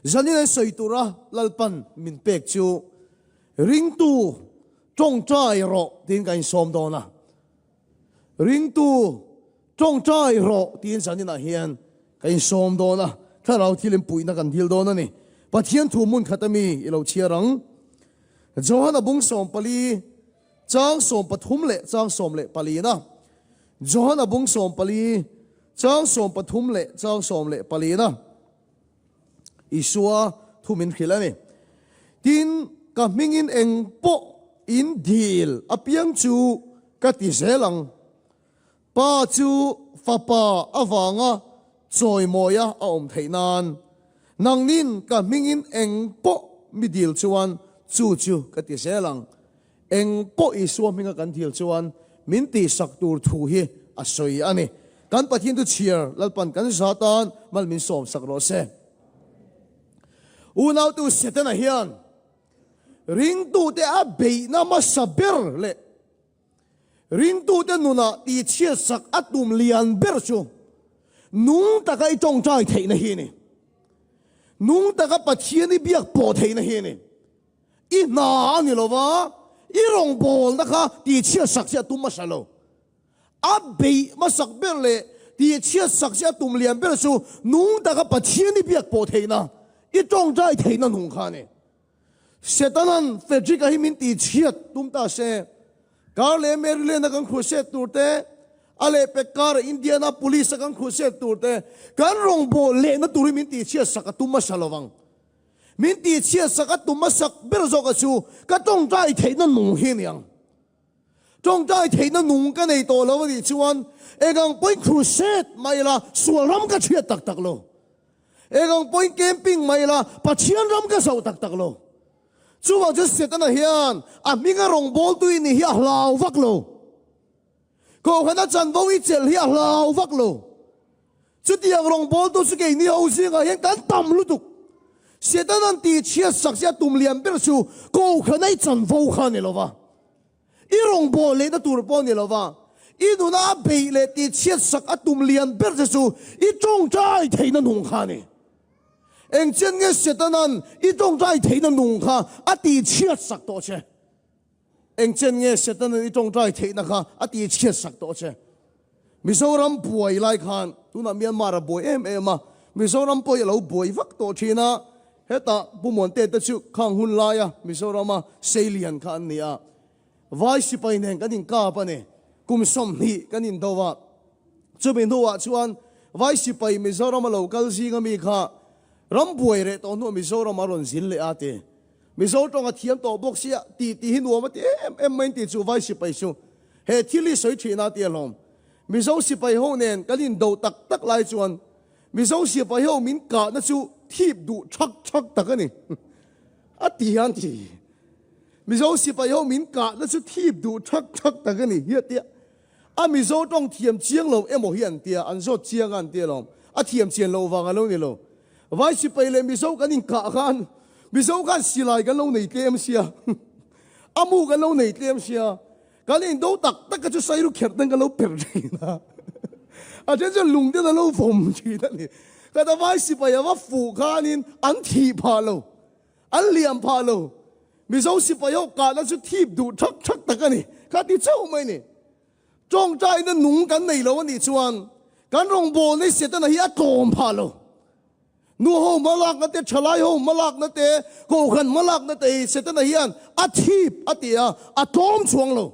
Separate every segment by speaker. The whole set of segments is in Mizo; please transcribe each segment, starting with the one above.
Speaker 1: Zanin an sawi tura Lalpan min pek chu ringtu tawngtai rawh tiin kan insawm dawn a. Ringtu tawngtai rawh tiin zaninah hian kan insawm dawn a, thlarau thil inpuihna kan dil dawn a ni. Pathian thu hmun khat ami i lo chhiar ang. Johana bung 14, chang 13 leh chang 14 na. Johana bung 14, chang 13 leh chang 14 na. Isua thu min hrilh a ni. Tin, ka hmingin eng pawh in dil apiang chu ka ti zel ang. Pa chu Fapa avanga chawimawia a awm theih nan, nangnin ka hmingin eng pawh mi dil chuan chu chu ka ti zel ang. Eng pawh Isua hminga kan dil chuan min tihsak tur thu hi a sawi a ni. Kan Pathian chu chhiar Lalpan kan za tan mal min sawmsak rawh se. Unautu Setana hian ringtute a beihna hmasa ber leh ringtute nunah tihchhiatsak a tum lian ber chu nung taka i tawngtai theihna hi a ni. Nung taka Pathian i biak pawh theihna hi a ni. I hna a ni lo va, i rawngbawlna kha tihchhiatsak che a tum hmasa lo. A beih hmasak ber leh tihchhiatsak che a tum lian ber chu nung taka Pathian i biak pawh theihna, i tawngtai theihna nung kha a ni. Setanan Frederick-a hi min tihchhiat tum ta se, Kar leh Maryland-a kan crusade tur te, a lehpek kara Indiana Police-a kan crusade tur te, kan rawngbâwl lehna tur hi min tihchhiatsak a tum hmasa lo vang. Min tihchhiat sak a tum hmasak ber zawk a chu ka tawngtai theihna nung hi a ni ang. Tawngtai theihna nung ka nei tawh lo a nih chuan eng ang pawhin crusade mah ila sual ram ka chhiat tak tak lo. Eng ang pawhin camping mah ila Pathian ram ka zoh tak tak lo. Chuvang chuan Setana hian a hminga rawngbawltu i nih hi a hlau vak lo. Kohhrana chanvo i chelh hi a hlau vak lo. Chutiang rawngbawltu chu keini ho zingah hian kan tam lutuk. Setanan tihchhiat sak che a tum lian ber chu Kohhrana i chanvo kha a ni lo va, i rawngbâwl lehna tur pawh a ni lo va, i nuna a beih leh tihchhiat sak a tum lian ber che chu i tawngtai theihna nung kha a ni. Engchen nge Setanan i tawngtai theihna nung kha a tihchhiat sak tawh che? Engchen nge Setanan i tawngtai theihna kha a tihchhiat sak tawh che? Mizoram buai lai khan tunah Myanmar a buai em em a, Mizoram pawh hi a lo buai vak tawh thin a, hetah Pu Muante te chu khang hun laia Mizorama seilian kha an ni a, Vai sipai nen kan inkap a ni, kum 20 kan indo a, chumi hnuah chuan Vai sipai Mizorama lo kal zinga mi kha ram buai reh tawh hnuah Mizoram a rawn zin leh a ti. Mizo tawng a thiam tawh bawk sia tih tih hi nuam a ti em em mai tih chu Vai sipai chu he thil hi sawi thin a ti alawm. Mizo sipai ho nen kan indo tak tak lai chuan Mizo sipai ho min kahna chu thip duh thak thak tak a ni a ti hian ti. Mizo sipai ho min kahna chu thip duh thak thak tak a ni hi a tia. A Mizo tawng thiam chiang lo emaw hi an tia, an zawt chiang a an tia alawm. A thiam chian loh vang a lo ni lo. Vai sipai leh Mizo kan inkah khan Mizo khan silai kan lo nei tlem sia, a mu kan lo nei tlem sia, kan indo tak tak kha chu sairu kherh ten kan lo per thin a, a then chuan lung ten a lo vawm thin a ni. Kata vai sipai a va fuh khanin an thih phah lo, an liam phah lo. Mizo sipai ho kahna chu thip duh thak thak tak a ni. Kha ti chauh mai ni. Tawngtaina nung kan nei lo a nih chuan kan rawngbawlna hi Setana hi a tlawm phah lo. Nu ho hmalakna te, thalai ho hmalakna te, kohhran hmalakna te hi Setana hian a thip a ti a, a tlawm chuang lo.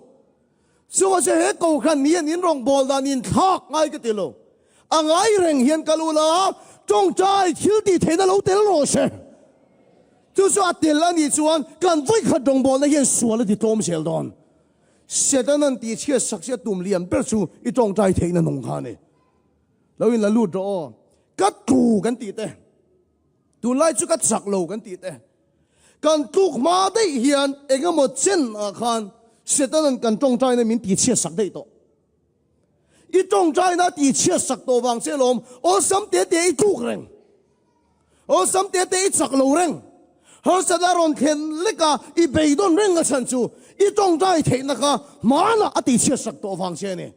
Speaker 1: Chuvang chuan he kohhran hian in rawngbâwl dan inthlâk ngai ka ti lo. A ngai reng hian kal ula, tawngtai thil tih theihna lo tel rawh se. Chu chu a tel a nih chuan kan vawikhat rawngbâwlna hian sual a ti tlawm zel dawn. Setanan tihchhiat sak che a tum lian ber chu i tawngtai theihna nung kha a ni. Lo in la lut rawh aw. Ka tlu kan tih te, tunlai chu ka chak lo kan tih te, kan tluk hma daih hian eng emaw chen ah khan Setanan kan tawngtaina min tihchhiat sak daih tawh. I tawngtaina tihchhiat sak tawh vang che lawm awlsam te te i tluk reng. Awlsam te te i chak lo reng. Harsatna rawn thlen lek a i beidawn reng a chhan chu i tawngtai theihna kha hmanah a tihchhiat sak tawh vang che a ni.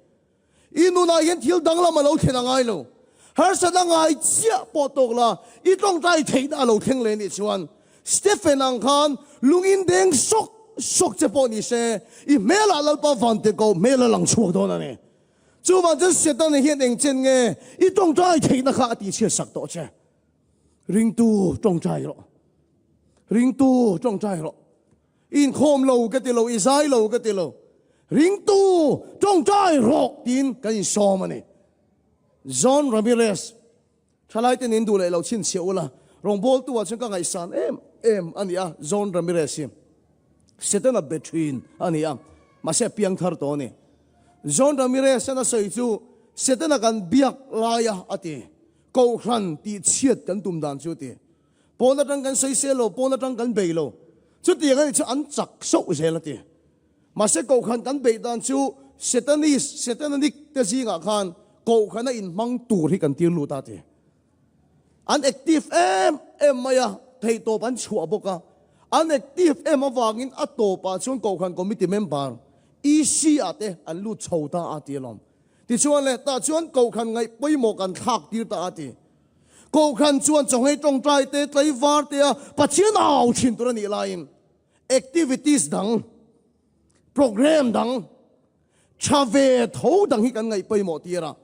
Speaker 1: I nunah hian thil danglam a lo thlen a ngai lo. Harsatna ngai chiah pawh tawk la, i tawngtai theihna a lo thleng leh nih chuan Stephen ang khan lungin deng sawk sawk che pawh ni se, i hmelah Lalpa Vantirhkoh hmel a lang chhuak dawn a ni. Chuvang chuan Setana hian eng chen nge i tawngtai theihna kha a tihchhiatsak tawh che. Ringtu tawngtai rawh. Ringtu tawngtai rawh. I inkhawm lo ka ti lo, i zai lo ka ti lo. Ringtu tawngtai rawh tiin kan insawm a ni. John Ramirez, Thalai ten in duh leh lo chhinchhiah ula, rawngbawltu ah chuan ka ngaihsan em em a ni a, John Ramirez hi Setana be thin a ni a, mahse a piang thar tawh a ni. John Ramirez an a sawi chu Setana kan biak laia a ti, Kohhran tih chhiat kan tum dan chu a ti. Pawn atang kan sawi sel lo, pawn atang kan bei lo. Chutiang a nih chu an chak sauh zel a ti. Mahse Kohhran kan beih dan chu Setanist, Setananik te zingah khan Kohhrana inhmang tur hi kan tir lut a ti. An active em em mai a, theihtawp an chhuah bawk a. An active em avangin a tawpah chuan Kohhran Committee member, EC ah te an lut chho ta a ti alawm. Tichuan leh tah chuan Kohhran ngaih pawimawh kan thlak tir ta a ti. Kohhran chuan chawnghei tawngtai te, tlaivar te a Pathian au thin tur a nih laiin activities dang, program dang, tha ve tho dang hi kan ngaih pawimawh tir a.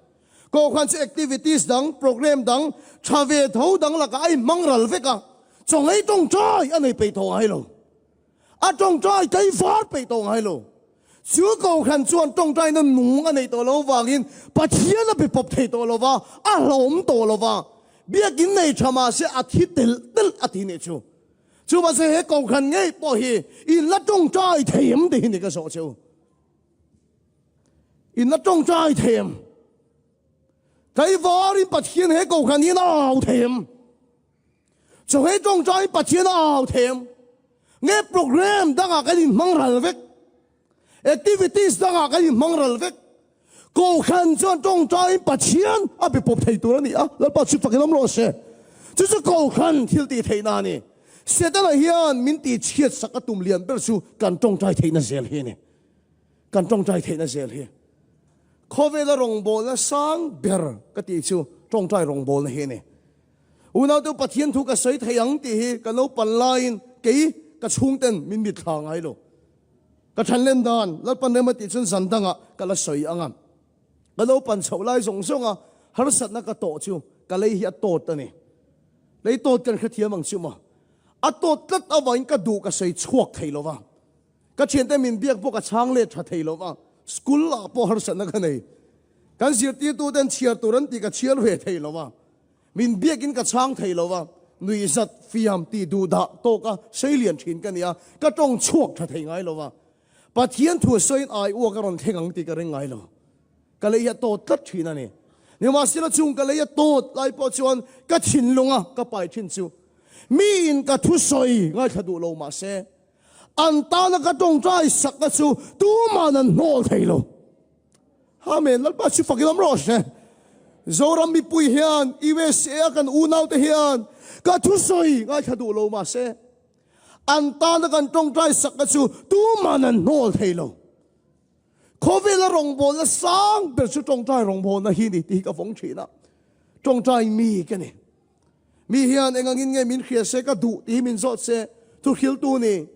Speaker 1: Kohhran chu activities dang, program dang, tha ve tho dang lakah a inhmang ral vek a, chawnghei tawngtai a nei peih tawh ngai lo. A tawngtai tlaivar peih tawh ngai lo. Chu Kohhran chuan tawngtaina nung a neih tawh lo vangin Pathian a be pawp thei tawh lo va, a hlawm tawh lo va, biakin nei tha mah se a thi telh telh a ti nih chu. Chu mahse he Kohhran ngei pawh hi in la tawngtai thei em tih hi ni ka zawh che u. In la tawngtai thei em? Tlaivarin Pathian he Kohhran hi in au thei em? Chawhmeh tawngtai Pathian a au them. Nge program dangah kan inhmang ral vek. Activities dangah kan inhmang ral vek. Kohhran chuan tawngtaiin Pathian a be pawp thei tur a ni a, Lalpa chu fakin awm rawh se. Chu chu Kohhran thil tih theihna a ni. Setana hian min tihchhiat sak a tum lian ber chu kan tawngtai theihna zel hi a ni. Kan tawngtai theihna zel hi. Khawvela rawngbawlna sang ber ka tih chu tawngtai rawngbawlna hi a ni. Unaute Pathian thu ka sawi thei ang tih hi ka naupan laiin kei ka chhungten min mitthla ngai lo. Ka thanlen dan Lalpan rem a tih chuan zan dangah ka la sawi ang a. Ka naupan chhoh lai zawng zawnga harsatna ka tawh chu ka lei hi a tawt a ni. Lei tawt kan hrethiam ang chu maw. A tawt tlat avangin ka duh ka sawi chhuak thei lo va. Ka thiante min biak pawh ka chhang let tha thei lo va, school ah pawh harsatna ka nei. Kan zirtirtu ten chhiar tur an tih ka chhiar ve thei lo va, min biakin ka chhang thei lo va, nuihzat fiam tih duh dah tawka sei lian thin ka ni a, ka tawng chhuak tha thei ngai lo va. Pathian thu sawiin ai uak a rawn thleng ang tih ka ring ngai lo. Ka lei hi a tawt tlat thin a ni. Nimahsela chung ka lei a tawt lai pawh chuan ka thinlunga ka pai thin chu miin ka thusawi ngaithla duh lo mahse, An tana ka tawngtai sakna chu tuman an hnawl thei lo. Amen. Lalpa chu fakin awm rawh se. Zoram mipui hian USA a kan unaute hian ka thusawi ngaithla duh lo mahse an tana kan tawngtai sakna chu tuman an hnawl thei lo. Khawvela rawngbawlna sang ber chu tawngtai rawngbawlna hi ni tih hi ka vawng thin a. Tawngtai mi ka ni. Mi hian eng angin nge min hria se ka duh tih hi min zawt se, thuhriltu ni.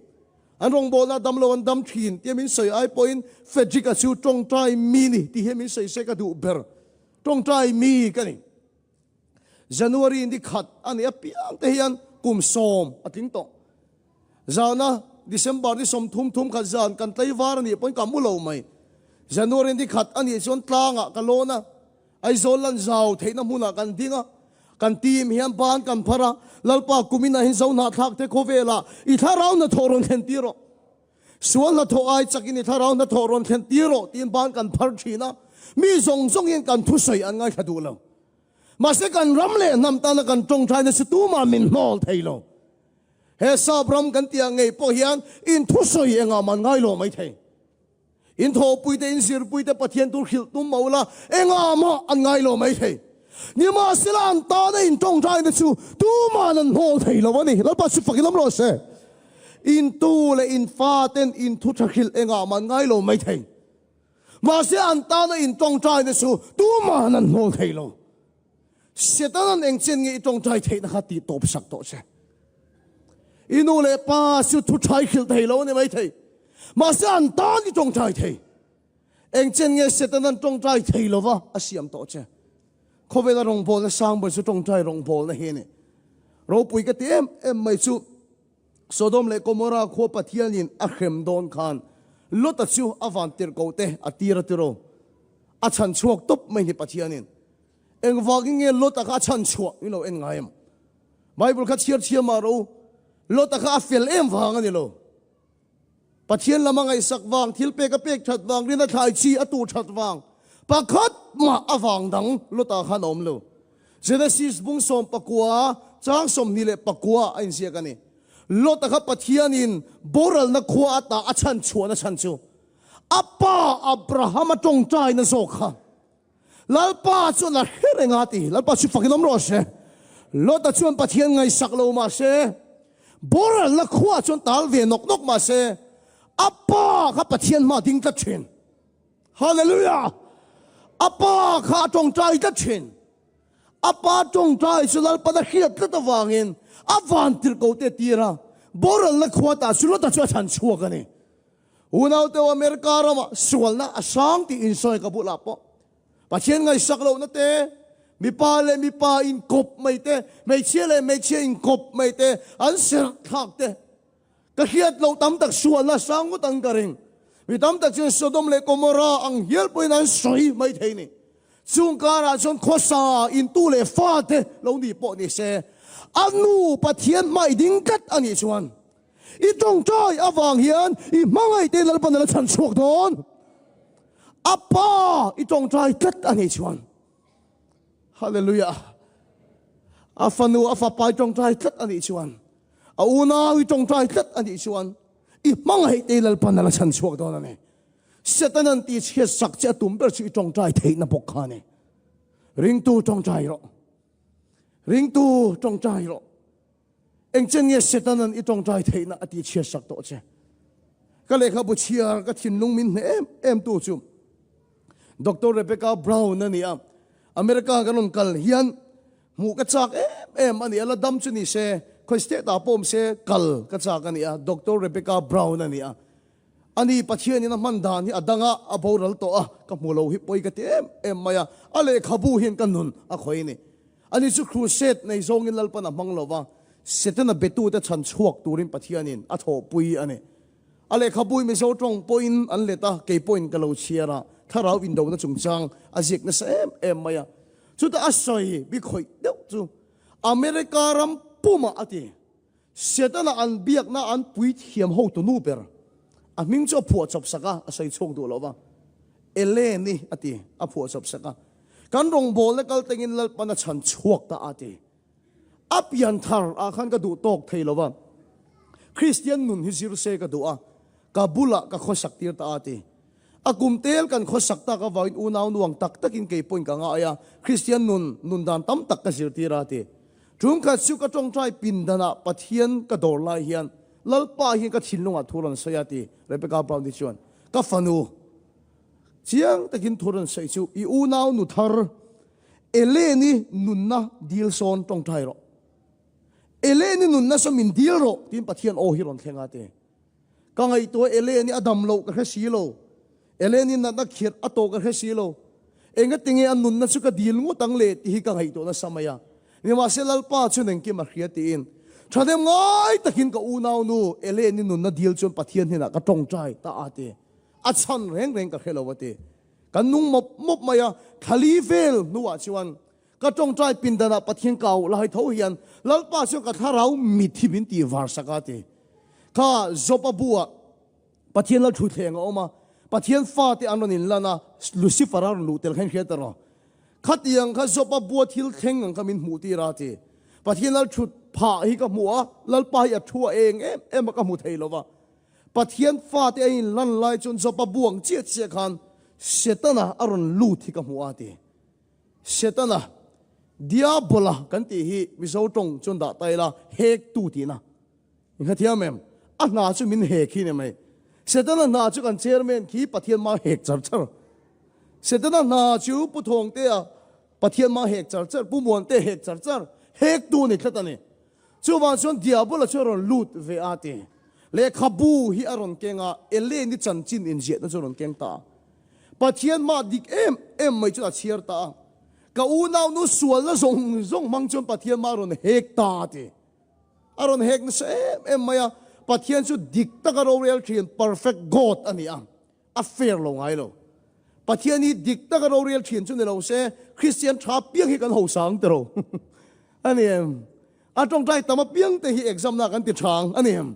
Speaker 1: An rawngbawlna dam lo an dam thin tia min sawi ai pawhin Frederick-a chu tawngtai mi ni tih hian min sawi se ka duh ber. Tawngtai mi ka ni. January ni khat a nih apiang te hian kum sawm a tling tawh. Zana December ni 30 thum khat zan kan tlaivar a nih pawhin ka mu lo mai. January ni khat a nih chuan tlangah ka lawn a. Aizawl lan zau theihna hmunah kan ding a, kan team hian ban kan phar a, Lalpa kumin ah hian zo hnahthlak te khawvelah i thlarau hnathawh rawn thlen tir rawh. Sual hnathawh ai chakin i thlarau hnathawh rawn thlen tir rawh tiin ban kan phar thin a, mi zawng zawng hian kan thusawi an ngaithla duh lo. Mahse kan ram leh hnam tana kan tawngtaina chu tumah min hnawl thei lo. He sap ram kan tih ah ngei pawh hian in thusawi engah mah an ngai lo mai thei. In thawhpuite, in zirpuite Pathian tur hrilh tum mah ula, engah mah an ngai lo mai thei. Nimahsela an tana in tawngtaina chu tuma'n an hnawl thei lo a ni. Lalpa chu fakin awm rawh se. In tu leh in faten in thu tha hrilh engah mah an ngai lo mai thei. Mahse an tana in tawngtaina chu tuma'n an hnawl thei lo. Setanan eng chen nge i tawngtai theihna kha tih tawp sak tawh che. I nu leh pa chu thu tha i hrilh thei lo a ni maithei. Mahse an tan i tawngtai thei. Eng chen nge Setanan tawngtai thei lova a siam tawh che. Khawvela rawngbawlna sang ber chu tawngtai rawngbawlna hi a ni. Ropui ka ti em em mai chu Sodom leh Gomorrah khua Pathianin a hrem dawn khan Lota chu a van tirhkoh te a tir a tiro. A chhan chhuak tawp mai ni Pathianin. Engvangin nge Lota kha a chhan chhuah i lo en ngai em? Bible kha chhiar chhiar mah rawh u. Lota kha a fel em vang a ni lo. Pathian lam a ngaihsak vang, thil pek a pek that vang, rin a thlai chi a tuh that vang, pakhat mah a vang dang Lota khan a awm lo. Genesis bung 19, chang 24 a inziak a ni. Lota kha Pathianin boralna khua ata a chhan chhuahna chhan chu a pa Abrahama tawngtaina zawk kha Lalpa chuan a hre reng a ti. Lalpa chu fakin awm rawh se. Lota chuan Pathian ngaihsak lo mah se, boralna khuaah chuan tal ve nawk nawk mah se, a pa kha Pathian hma ding tlat thin. Hallelujah! A pa kha a tawngtai tlat thin. A pa tawngtai chu Lalpan a hriat tlat avangin a vantirhkoh te tir a, boralna khua tah chu Lota chu a chhan chhuak a ni. Unaute America ramah sualna a sang tih insawi ka bulah pawh Pathian ngaihsak lohna te, mipa leh mipa inkawp mai te, hmeichhia leh hmeichhia inkawp mai te, an serh thlak te ka hriat loh tam tak sualna a sang ngawt ang ka ring. Mi tam tak chuan Sodom leh Gomorrah ang hial pawhin an sawi mai thei ni. Chung karah chuan khawsa intu leh fate lo ni pawh ni se, a nu Pathian hmai ding tlat a nih chuan I tawngtai avang hian i hmangaihte Lalpan a la chhan chhuak dawn. A pa i tawngtai tlat a nih chuan. Hallelujah. A fanu a fapa i tawngtai tlat a nih chuan. A unau i tawngtai tlat a nih chuan i hmangaihte Lalpan a la chhan chhuak dawn a ni. Setanan ti chhiat sak che a tum ber chu i tawngtai theihna bawk kha a ni. Ringtu tawngtai rawh. Ringtu tawngtai rawh. Engchen nge Setanan i tawngtai theihna a tihchhiat sak tawh che? Ka lehkhabu chhiar ka thinlung min hneh em em tu chu Doctor Rebecca Brown a ni a. America kan rawn kal hian hmuh ka chak em em a ni a, la dam chu ni se, khawi state ah pawh awm se kal ka chak a ni a, Doctor Rebecca Brown a ni a. Ani Pathianin a hman dan hi a dang a, a boral tawh a, ka hmu lo hi pawi ka ti em em mai a, a lehkhabu hian ka nun a khawih a ni. Ani chu crusade nei zawngin Lalpan a hmang lo va, Setana betute chhan chhuak turin Pathianin a thawhpui a ni. A lehkhabu Mizo tawng pawhin an let a, kei pawhin ka lo chhiar a, thlarau indona chungchang a ziak nasa em em mai a. Chutah a sawi bi khawih deuh chu America ram pumah a ti. Setana an biakna an puithiam hotu nu ber, a hming chu a phuah chawp sak a, a sawi chhuak duh lo va. Eleni a ti, a phuah chawp sak a. Kan rawngbawlna kal tengin Lalpan a chhan chhuak ta a ti. A pian thar ah khan ka duh tawk thei lo va, Kristian nun hi zir se ka duh a, ka bulah ka khawsak tir ta a ti. A kum tel kan khawsak tak avangin unau nuang tak takin kei pawhin ka ngai a, Kristian nun nun dan tam tak ka zirtir a ti. Tumkhat chu ka tawngtai pindanah Pathian ka dawr lai hian Lalpa hian ka thinlungah thu rawn sawi a ti. Rebecca Brown-i chuan, Ka fanu, chiang takin thu rawn sawi chu i unau nu thar Ellen-i nunna dil sawn tawngtai rawh. Ellen-i nunna saw min dil rawh tiin Pathian aw hi rawn thleng a ti. Ka ngaihtuah Ellen-i a dam loh ka hre si lo. Eleni natna khirh a tawh ka hre si lo. Engatinge a nunna chu ka dil ngawt ang le tih hi ka ngaihtuah nasa mai a. Nimahse Lalpa chuan engkim a hria tiin thahnem ngai takin ka unaunu Eleni nunna dil chuan Pathian hnenah ka tawngtai ta a ti. A chhan reng reng ka hre lo a ti. Kan nung mawp mawp mai a, thlali vel hnuah chuan ka tawngtai pindanah Pathian ka auh lai tho hian Lalpa chuan ka thlarau mit hi min tih var sak a ti. Kha Job-a buah Pathian lal thutthleng a awm a, Pathian fate an rawn inlan a, Lucifer a rawn luh tel kha in hriat ta rawh. Khatiang kha Job-a bua thil thleng ang kha min hmuh tir a ti. Pathian lal thut phah hi ka hmu a, Lalpa hi a thu a eng em em a ka hmu thei lo va. Pathian fate a inlan lai chuan Job-a bu ang chiah chiah khan Setana a rawn lut hi ka hmu a ti. Setana, Diabola kan tih hi Mizo tawng chuan dah ta ila, hektu tihna. In hrethiam em? A hna chu min hek hi ni mai. Setana hna chu kan chairman khi Pathian ma hek char char. Setana hna chu Pu Thawngtea Pathian mah hek char char, Pu Muante hek char char, hektu a ni tlat a ni. Chuvang chuan Diabola chu a rawn lut ve a ti. Lehkhabu hi a rawn keng a, Eleni chanchin inziahna chu a rawn keng ta a. Pathian mah dik em em mai chuan a chhiar ta a. Ka unaunu sualna zawng zawng hmang chuan Pathian mah a rawn hek ta a ti. A rawn hek nasa em em mai a, Pathian chu dik taka rorel thin, perfect God a ni a. A fair lo ngai lo. Pathian hi dik taka rorel thin chu ni lo se, Kristian tha piang hi kan hosang ti ro. A ni em? A tawngtai tam apiang te hi exam na kan ti thang a ni em?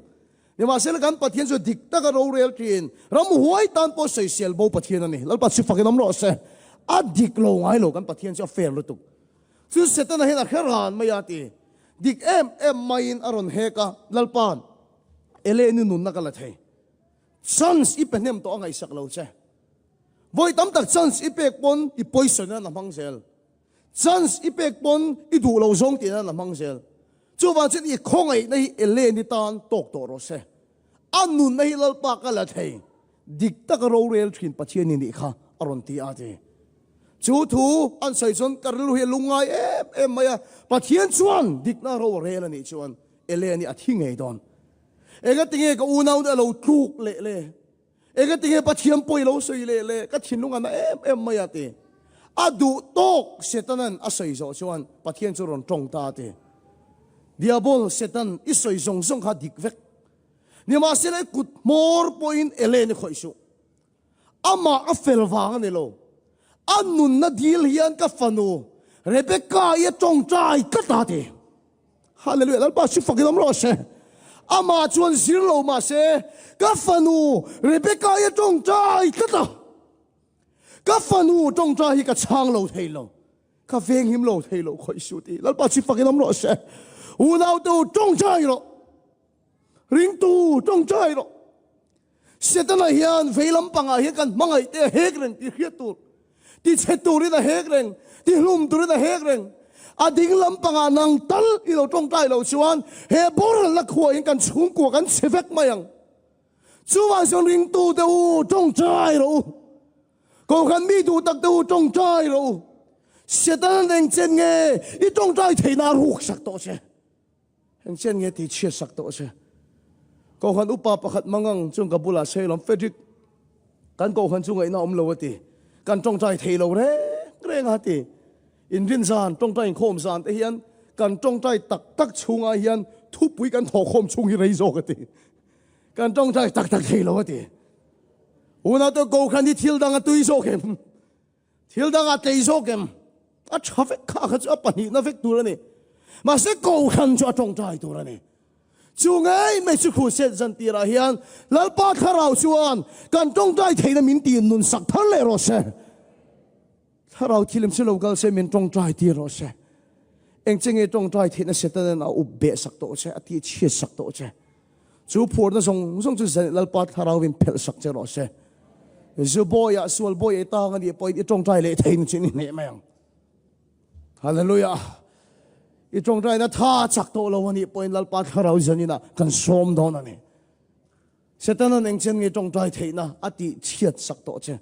Speaker 1: Nimahsela kan Pathian chu dik taka rorel thin, ramhuai tan pawh sawisel bo Pathian a ni. Lalpa chu fakin awm rawh se. A dik lo ngai lo kan Pathian chu a fair lutuk. Chu Setana hian a hre ran mai a ti. Dik em em maiin a rawn hek a, Lalpa'n Eleni nunna ka la thei. Chance i pe hnem tawh a ngaihsak lo che. Vawi tam tak chance i pek pawn i poison nan a hmang zel. Chance i pek pawn i duh lo zawng tih nan a hmang zel. Chuvang chuan i khawngaihna hi Eleni tan tawk tawh rawh se. A nunna hi Lalpa ka la thei. Dik taka rorel thin Pathian i nih kha a rawn ti a ti. Chu thu an sawi chuan ka rilru hi a lungngai em em mai a. Pathian chuan dikna ro a rel a nih chuan Eleni a thi ngei dawn. Engatinge ka unaute a lo tluk leh le? Engatinge Pathian pawh i lo sawi leh le? Ka thinlung a na em em mai a ti. A duh tawk Setanan a sawi zawh chuan Pathian chu rawn tawng ta a ti. Diabol, Setan, i sawi zawng zawng kha dik vek. Nimahsela i kut hmawr pawhin Elen i khawih suh. Amah a fel vang a ni lo. A nunna dil hian ka fanu Rebecca i a tawngtai tlat a ti. Hallelujah, Lalpa chu fakin awm rawh se. Amah chuan zir lo mah se, ka fanu Rebecca i a tawngtai tlat a. Ka fanu tawngtai hi ka chhang lo thei lo. Ka venghim lo thei lo khawih suh ti. Lalpa chu fakin awm rawh se. Unaute u tawngtai rawh. Ringtu tawngtai rawh. Setana hian vei lampangah hian kan hmangaih te a hek reng tih hriat tur, ti chhe turin a hek reng, ti hlum turin a hek reng. A ding lampangah nang tal i lo tawngtai loh chuan he boralna khuahin kan chhungkua kan chhe vek mai ang. Chuvang chuan ringtute u tawngtai rawh u. Kohhran mi duh tak te u tawngtai rawh u. Setana'n engchen nge i tawngtai theihna a ruksak tawh che. Engchen nge tih chhiat sak tawh che. Kohhran upa pakhat mangang chuan ka bulah Sailawm Frederick, kan kohhran chu ngaihna awm lo a ti. Kan tawngtai thei lo reng reng a ti. Inrin zan, tawngtai inkhawm zan te hian kan tawngtai tak tak chhungah hian thupui kan thawhkhawm chhung hi rei zawk a ti. Kan tawngtai tak tak thei lo a ti. Unau kohhran hi thil dang a tui zawk em? Thil dang a tlei zawk em? A tha vek kha kha chu a pahnihna vek tur a ni. Mahse Kohhran chu a tawngtai tur a ni. Chu ngei mai chu Crusade zan tirah hian Lalpa Thlarau chuan kan tawngtai theihna min tih nun sak thar leh rawh se. Thlarau thilim chu lo kal se min tawngtai tir rawh se. Eng che nge tawngtai theihna Setanan a up beh sak tawh che, a tih chhiat sak tawh che. Chu phurna zawng zawng chu Lalpa Thlarauin phelh sak che rawh se. Zu bawiah sual bawi ei tang a nih pawhin i tawngtai leh thein chu i hneh mai ang. Hallelujah! I tawngtaina tha chak tawh lo a nih pawhin Lalpa Thlarau zaninah kan sawm dawn a ni. Setanan eng chen nge tawngtai theihna a tih chhiat sak tawh che.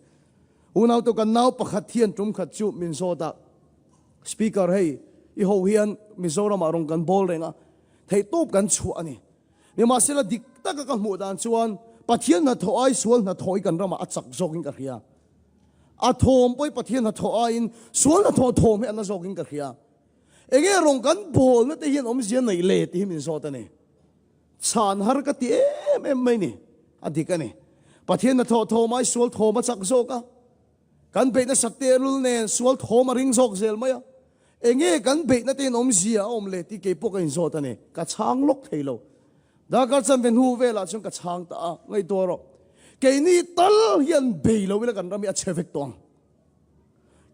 Speaker 1: Unautu kan nau pakhat hian tum khat chu min zawt a, Speaker hei i ho hian Mizoramah rawn kan bawl reng a, Theihtawp kan chhuah a ni. Nimahsela dik taka ka hmuh dan chuan Pathian hnathawh ai sual hnathawh hi kan ramah a chak zawkin ka hria. A thawm pawh hi Pathian hnathawh aiin sual hnathawh thawm hi a na zawkin ka hria. Enge rawng kan bawlna te hian awmzia neih le tih hi min zawt a ni. Chhan har ka ti em em mai ni. A dik a ni. Pathian hnathawh thawm ai sual thawm a chak zawk a. Kan beihna sak tehlul nen sual thawm a ring zawk zel mai a, enge kan beihna te in awmzia a awm le tih kei pawh ka inzawt a ni. Ka chhang lawk thei lo. Darkar chanve hnu velah chuan ka chhang ta a, ngaihtuah rawh. Keini tal hian bei lo ila kan ram hi a chhe vek tawh ang.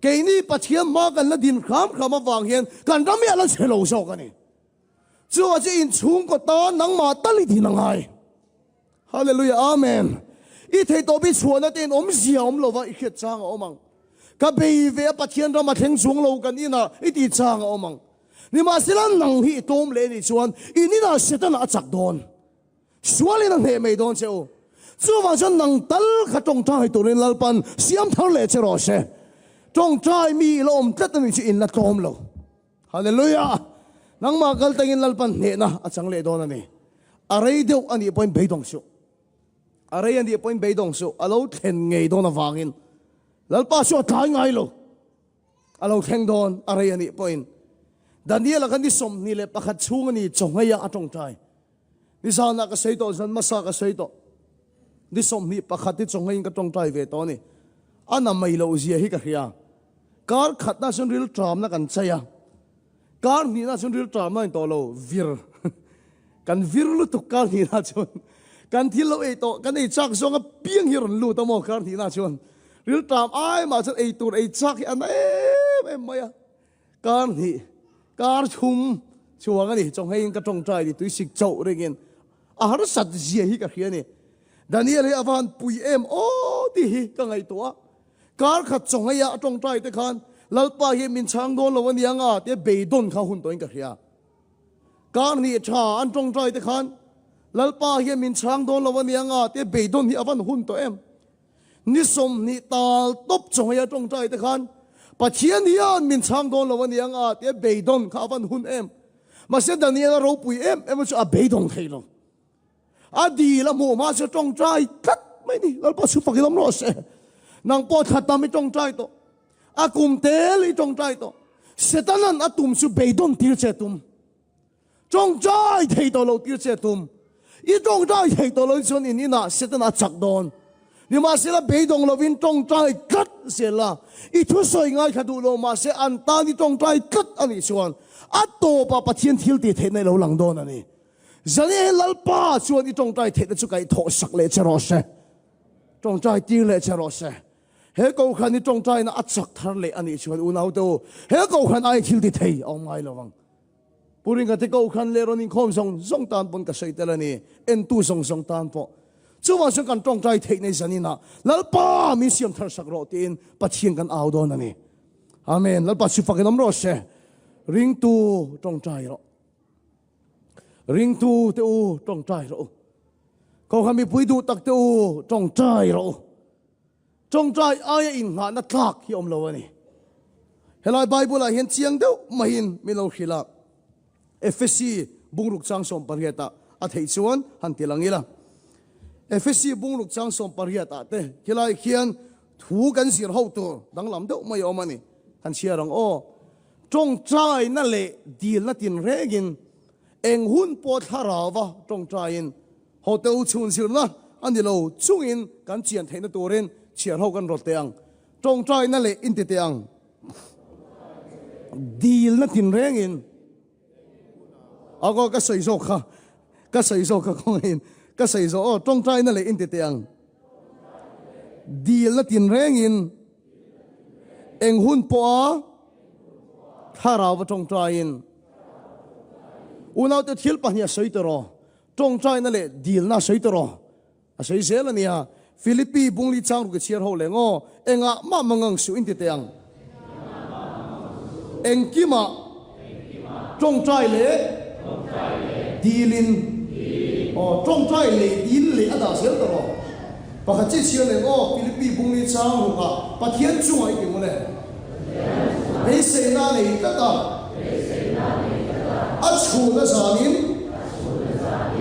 Speaker 1: Keini Pathian hma kan la din hram hram avang hian kan ram hi a la chhe lo zawk a ni. Chuvah chu inchhungkaw tan nangmah tal i din a ngai. Hallelujah Amen. I thei tawp i chhuahna te in awmzia awm lova i hriat chang a awm ang. Ka bei ve a Pathian ram a thleng chuang lo kan inah i tih chang a awm ang. Nimahsela nang hi i tlawm leh nih chuan in inah Setana a chak dawn. Sualin a hneh mai dawn che u. Chuvang chuan nang tal kha tawngtai turin Lalpan siam thar leh che rawh se. Tawngtai mi i la awm tlat a nih chu in la tlawm lo. Hallelujah! Nangmah kal tangin Lalpan hnehna a chang leh dawn a ni. A rei deuh a nih pawhin beidawng suh. A rei a nih pawhin beidawng suh. A lo thlen ngei dawn avangin Lalpa chu a tlai ngai lo. A lo thleng dawn a rei a nih pawhin Daniel-a kha ni 21 chhung a ni chaw-ngheia a tawngtai. Nizanah ka sawi tawh, zan hmasa ka sawi tawh. Ni 21 hi chaw-ngheiin ka tawngtai ve tawh a ni. A na mai loh zia hi ka hria. Kar khatna chuan ril ṭamna kan chai a, kar hnihna chuan ril ṭamna a ni tawh lo, vir. Kan vir lutuk kar hnihna chuan. Kan thil lo ei tawh, kan ei chak zawng apiang hi rawn lut a maw kar hnihna chuan. Ril ṭam ai mah chuan ei tur ei chak hi a na em em mai a. Kar hnih, kar thum chuang a ni, chawngheiin ka tawngtai ni tuisik chauh ringin a harsat zia hi ka hria a ni. Daniel hi a va han pui em aw tih hi ka ngaihtuah a. Kar khat chawngheiah a tawngtai te khan Lalpa hian min chhang dawn lo a nia nga tia beidawn kha hun tawhin ka hria. Kar hnih tha an tawngtai te khan Lalpa hian min chhang dawn lo a nia nga tia beidawn hi a van hun tawh em. Ni 20 tal tawp chawnghei a tawngtai te khan Pathian hian min chhang dawn lo a nia nga tia beidawn kha a van hun em. Mahse Daniel a ropui em em chu a beidawng thei lo. A dil a hmuh hma chu tawngtai tlat mai ni. Lalpa chu fak i awm rawh se. Nang pawh thla tam i tawngtai tawh. A kum tel i tawngtai tawh. Setanan a tum chu beidawn tir che tum. Tawngtai thei tawh lo tir che tum. I tawngtai thei tawh loin chuan in inah Satan a chak dawn. Nimahsela beidawng lovin tawngtai tlat zel la. I thusawi ngaithla duh lo mahse an tan i tawngtai tlat a nih chuan a tawpah Pathian thil tih theihna i lo lang dawn a ni. Zane Lalpa chuan i tawngtai theihna chu kaih thawh sak leh che rawh se. Tawngtai tir leh che rawh se. He kohhran i tawngtaina a chak thar leh a nih chuan unaute u, he kohhran ai thil ti thei a awm ngai lo ang. Pu Ringa te kohhran leh rawn inkhawm zawng zawng tan pawn ka sawi tel a ni, entu zawng zawng tan pawh. Chuvang chuan kan tawngtai theih nei zaninah Lalpa min siam thar sak rawh tiin Pathian kan au dawn a ni. Amen. Lalpa chu fakin awm rawh se. Ringtu tawngtai rawh. Ringtu te u tawngtai rawh u. Kohhran mipui duh tak te u tawngtai rawh u. Tawngtai aia inngahna tlak hi awm lo a ni. Helai Bible ah hian chiang deuh maiin min lo hrilh a, Efesi bungruk chang 18 ah a theih chuan han ti lang ila. Efesi bungruk chang 18 ah te khilai khian thu kan zir ho tur danglam deuh mai a awm a ni. Han chhiar ang aw. Tawngtaina leh dilna tinrengin eng hun pawh thlarauva tawngtaiin Hotel chhun zirna a ni lo chungin kan chian theihna turin chhiar ho kan rawt teh ang. Tawngtaina leh inti teh ang. Dilna tinrengin Aw ka sawi zawk kha, ka sawi zawk kha kawngaihin ka sawi zawk aw tawngtaina leh inti teh ang. Dilna tinrengin eng hun pawha thlarau va tawngtaiin unaute thil pahnih a sawi tawh rawh. Tawngtaina leh dilna a sawi tawh rawh. A sawi zel a nia. Philippi bungli chang ruk i chhiar ho leng aw. Engah mah mangang suh in ti teh ang. Engkimah tawngtai leh dilin aw tawngtai leh dil leh a dah zel tawh rawh. Pakhat chiah chhiar leng aw Philippi bungli chang rukah Pathian chungah i ti maw le. Beiseina a nei tlat a. A chhun a zanin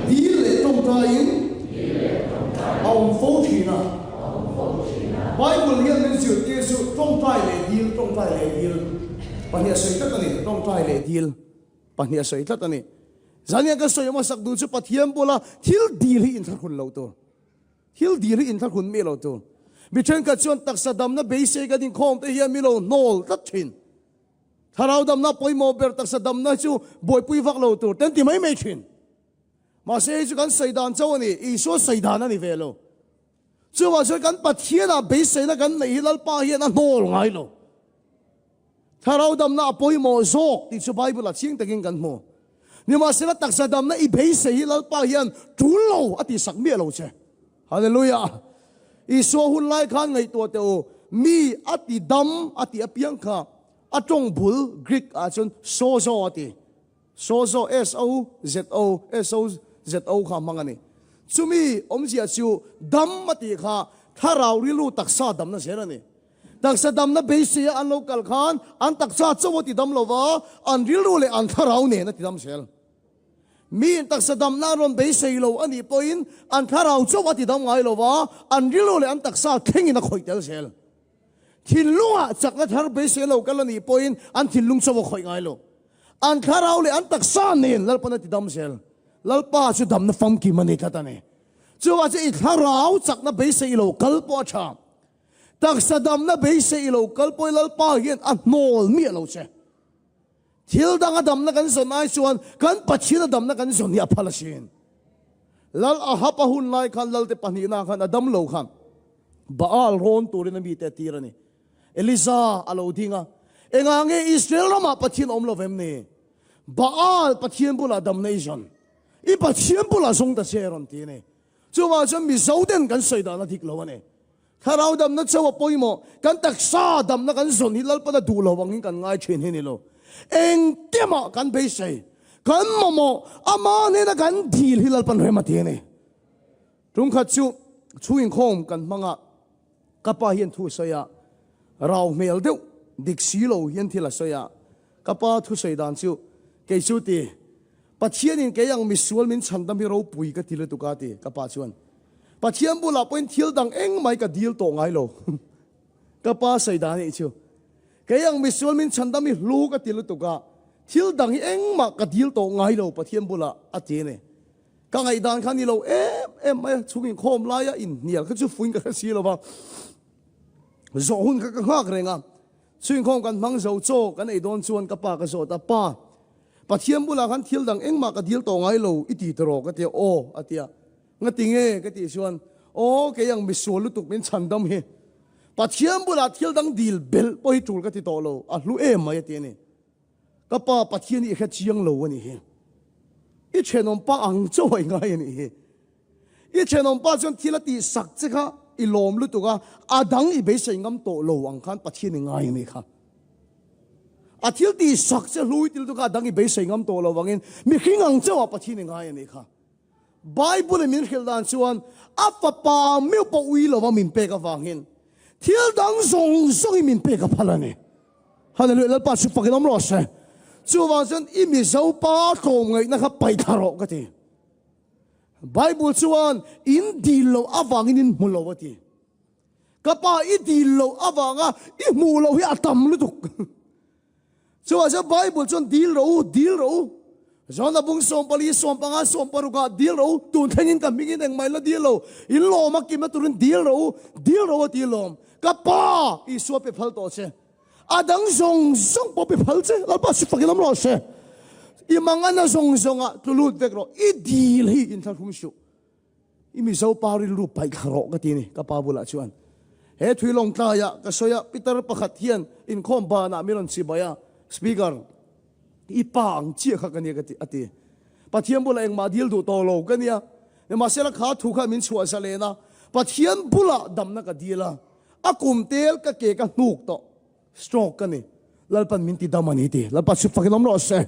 Speaker 1: dil leh tawngtaiin a awm fo thin a. Bible hian min zirtir chu tawngtai leh dil, tawngtai leh dil pahnih a sawi tlat a ni. Tawngtai leh dil pahnih a sawi tlat a ni. Zaniah ka sawi hmasak duh chu Pathian bula thil dil hi inthlahrun loh tur. Thil dil hi inthlahrun mi lo tur. Mi thenkhat chuan taksa damna beisei kan inkhawm te hian mi lo hnawl tlat thin. Thlarau damna pawimawh ber taksa damna chu buaipui vak lo tur ten ti mai mai thin. Mahse hei chu kan sawi dan chauh a ni, Isua sawi dan a ni ve lo. Chuvang chuan kan Pathianah beiseina kan neih hi Lalpa hian a hnawl ngai lo. Thlarau damna a pawimawh zawk tih chu Bible-ah chiang takin kan hmu. Nimahsela taksa damna i beisei hi Lalpa hian tul lo a tihsak miah lo che. Hallelujah! Isua hun lai khan ngaihtuah teh u, mi a ti dam a tih apiang kha a tawng bul Greek ah chuan sozo a ti. Sozo, S-O-Z-O, S-O-Z-O kha a hmang a ni. Chumi awmzia chu dam a tih kha thlarau rilru taksa damna zel a ni. Taksa damna beiseia an lo kal khan an taksa chauh a tidam lo va, an rilru leh an thlarau nen a tidam zel. Miin taksa damna an rawn beisei lo a nih pawhin an thlarau chauh a tidam ngai lo va, an rilru leh an taksa thlengin a khawih tel zel. Thinlungah chakna thar beisei lo kal a nih pawhin an thinlung chauh a khawih ngai lo. An thlarau leh an taksa nen Lalpan a tidam zel. Lalpa chu damna famkim a ni tlat a ni. Chuvah chuan i thlarau chakna beisei lo kal pawh a tha. Taksa damna beisei lo kal pawh i Lalpa hian a hnawl miah lo che. Thil danga damna kan zawn ai chuan kan Pathiana damna kan zawn hi a phal asin. Lal Ahab a hun lai khan Lalte pahnihna khan a dam lo khan Baal rawn turin a mite a tir a ni. Elisa a lo ding a, Engah nge Israel ramah Pathian a awm lo vem ni? Baal Pathian bulah damna i zawn. I Pathian bulah zawng ta che a rawn ti a ni. Chuvang chuan Mizo ten kan sawi dan a dik lo a ni. Thlarau damna chauh a pawimawh, kan taksa damna kan zawn hi Lalpana duh lo angin kan ngai thin hi ni lo. Engkemah kan beisei, kan mamawh, ama hnena kan dil hi Lalpan rem a ti a ni. Tungkhat chu chhungin khawm kan hmang a, ka pa hian thu a sawi a, rau hmel deuh dik si lo hian thil a sawi a, ka pa thusawi dan chu kei chu ti, Pathianin kei ang misual min chhandam hi ropui ka ti lutuk a ti ka pa chuan. Pathian bulah pawhin thil dang engmai ka dil tawh ngai lo. Ka pa sawi dan anih chu. Kei ang misual min chhandam hi hlu ka ti lutuk a, thil dang hi engmah ka dil tawh ngai lo Pathian bulah a ti a ni. Ka ngaihdan kha ni lo em em mai a, chhung inkhawm laia inhnial kha chu fuin ka hre si lo va, zawh hun kha ka nghak reng a. Chhung inkhawm kan hmang zo chaw kan ei dawn chuan ka pa ka zawt a, Pa, Pathian bulah khan thil dang engmah ka dil tawh ngai lo i ti tawh ka ti a, Aw a ti a. Ngati nge ka tih chuan, Aw kei ang misual lutuk min chhandam hi Pathian bulah thil dang dil belh pawh hi tul ka ti tawh lo, a hlu em mai a ti a ni. Ka pa Pathian hi i hre chiang lo a nih hi. I thenawm pa ang chauh a i ngai a nih hi. I thenawm pa chuan thil a tih sak che kha i lawm lutuk a, a dang i beisei ngam tawh lo ang khan Pathian i ngai a nih kha. A thil tih sak che hlu i ti lutuk a, a dang i beisei ngam tawh lo vangin mihring ang chauh ah Pathian i ngai a nih kha. Bible in min hrilh dan chuan a fapa meuh pawh ui lova min pek avangin thil dang zawng zawngin min pek a phal a ni. Hallelujah Lalpa chu fakin awm rawh se. Chuvang chuan i Mizo pa tlawmngaihna kha paih thla rawh ka ti. Bible chuan in dil loh avangin in hmu lo a ti. Ka pa i dil loh avanga i hmuh loh hi a tam lutuk. Chuvang chuan Bible chuan dil rawh u, dil rawh u. John-a bung 14, 15, 16 ah dil rawh u, tun thlengin ka hmingin engmah in la dil lo, in lawm a kimna turin dil rawh u, dil rawh u a ti lawm. Ka pa Isua pe phal tawh che. A dang zawng zawng pawh pe phal che, Lalpa si fakin awm rawh se. I mangana zawng zawngah tlu lut vek rawh, i dil hi inthlahrung suh. I Mizo pa rilru paih thla rawh ka ti a ni, ka pa bulah chuan. He thui lawng tlaiah ka sawi a, Peter pakhat hian inkhawm banah min rawn chibai a, Speaker, i pa ang chiah kha ka nia ka ti, a ti. Pathian bulah engmah dil duh tawh lo ka nia, nimahsela kha thu kha min chhuah zalen a, Pathian bulah damna ka dil a, a kum tel ka ke ka hnuk tawh, stroke ka ni, Lalpan min ti dam a ni ti, Lalpa chhip fakin awm rawh se.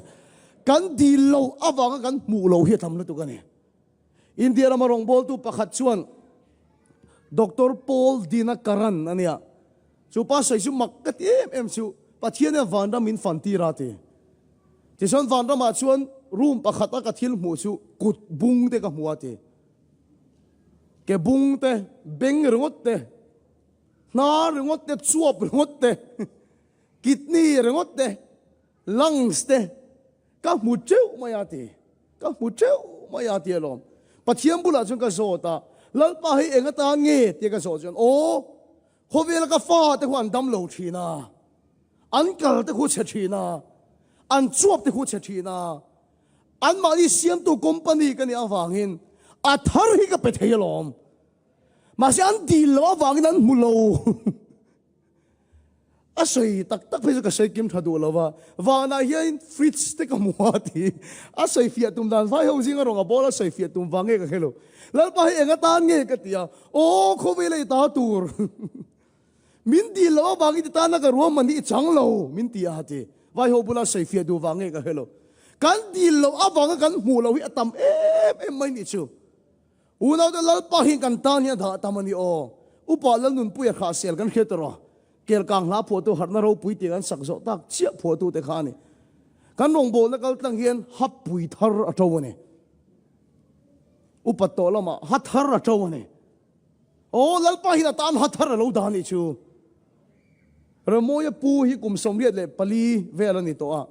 Speaker 1: Kan dil loh avanga kan hmuh loh hi a tam lutuk a ni. India rama rawngbawltu pakhat chuan Doctor Paul Dhinakaran a nia. Chu pa sawi chu mak ka ti em em chu Pathian hian vanram min fan tir a ti. Tichuan vanramah chuan room pakhat a ka thil hmuh chu kut bung te ka hmu a ti. Ke bung te, beng ringawt te, hnar ringawt te, chuap ringawt te, kidney ringawt te, lungs te, Ka hmu teuh mai a ti. Ka hmu teuh mai a ti alawm. Pathian bulah chuan ka zawt a, Lalpa hei eng atan nge? tia ka zawh chuan, Aw, khawvela ka fa te khu an dam lo thin a, an kal te khu chhe thin a, an chuap te khu chhe thin a, anmahni siamtu company ka nih avangin a thar hi ka pe thei alawm. Mahse an dil loh avangin an hmu lo. A sawi tak tak phei chu ka sawi kim tha duh lo va, vanah hian fridge te ka hmu a ti. A sawi fiah tum dan vai ho zinga rawng a ball a sawi fiah tum vang nge ka hre lo. Lalpa hei eng atan nge ka ti a, aw khawvel a i ta tur. Min dil loh avangin ti tana ka ruahman hi i chang lo min ti a ti. Vai ho bula sawi fiah duh vang nge ka hre lo. Kan dil loh avanga kan hmuh loh hi a tam em em mai nih chu. Unaute Lalpa hi kan tan hian dah tam a ni aw. Upa Lalnunpuia kha sel kan hriat rawh. Kelkang hla phuahtu harhna ropui tih kan sak zawh tak chiah phuahtute kha a ni. Kan rawngbawlna kal tlang hian hapui thar a to a ni. Upat tawh lamah ha thar a to a ni. Aw Lalpa hian a tan ha thar a lo dah a nih chu. Ramawia pu hi kum 84 vel a ni tawh a,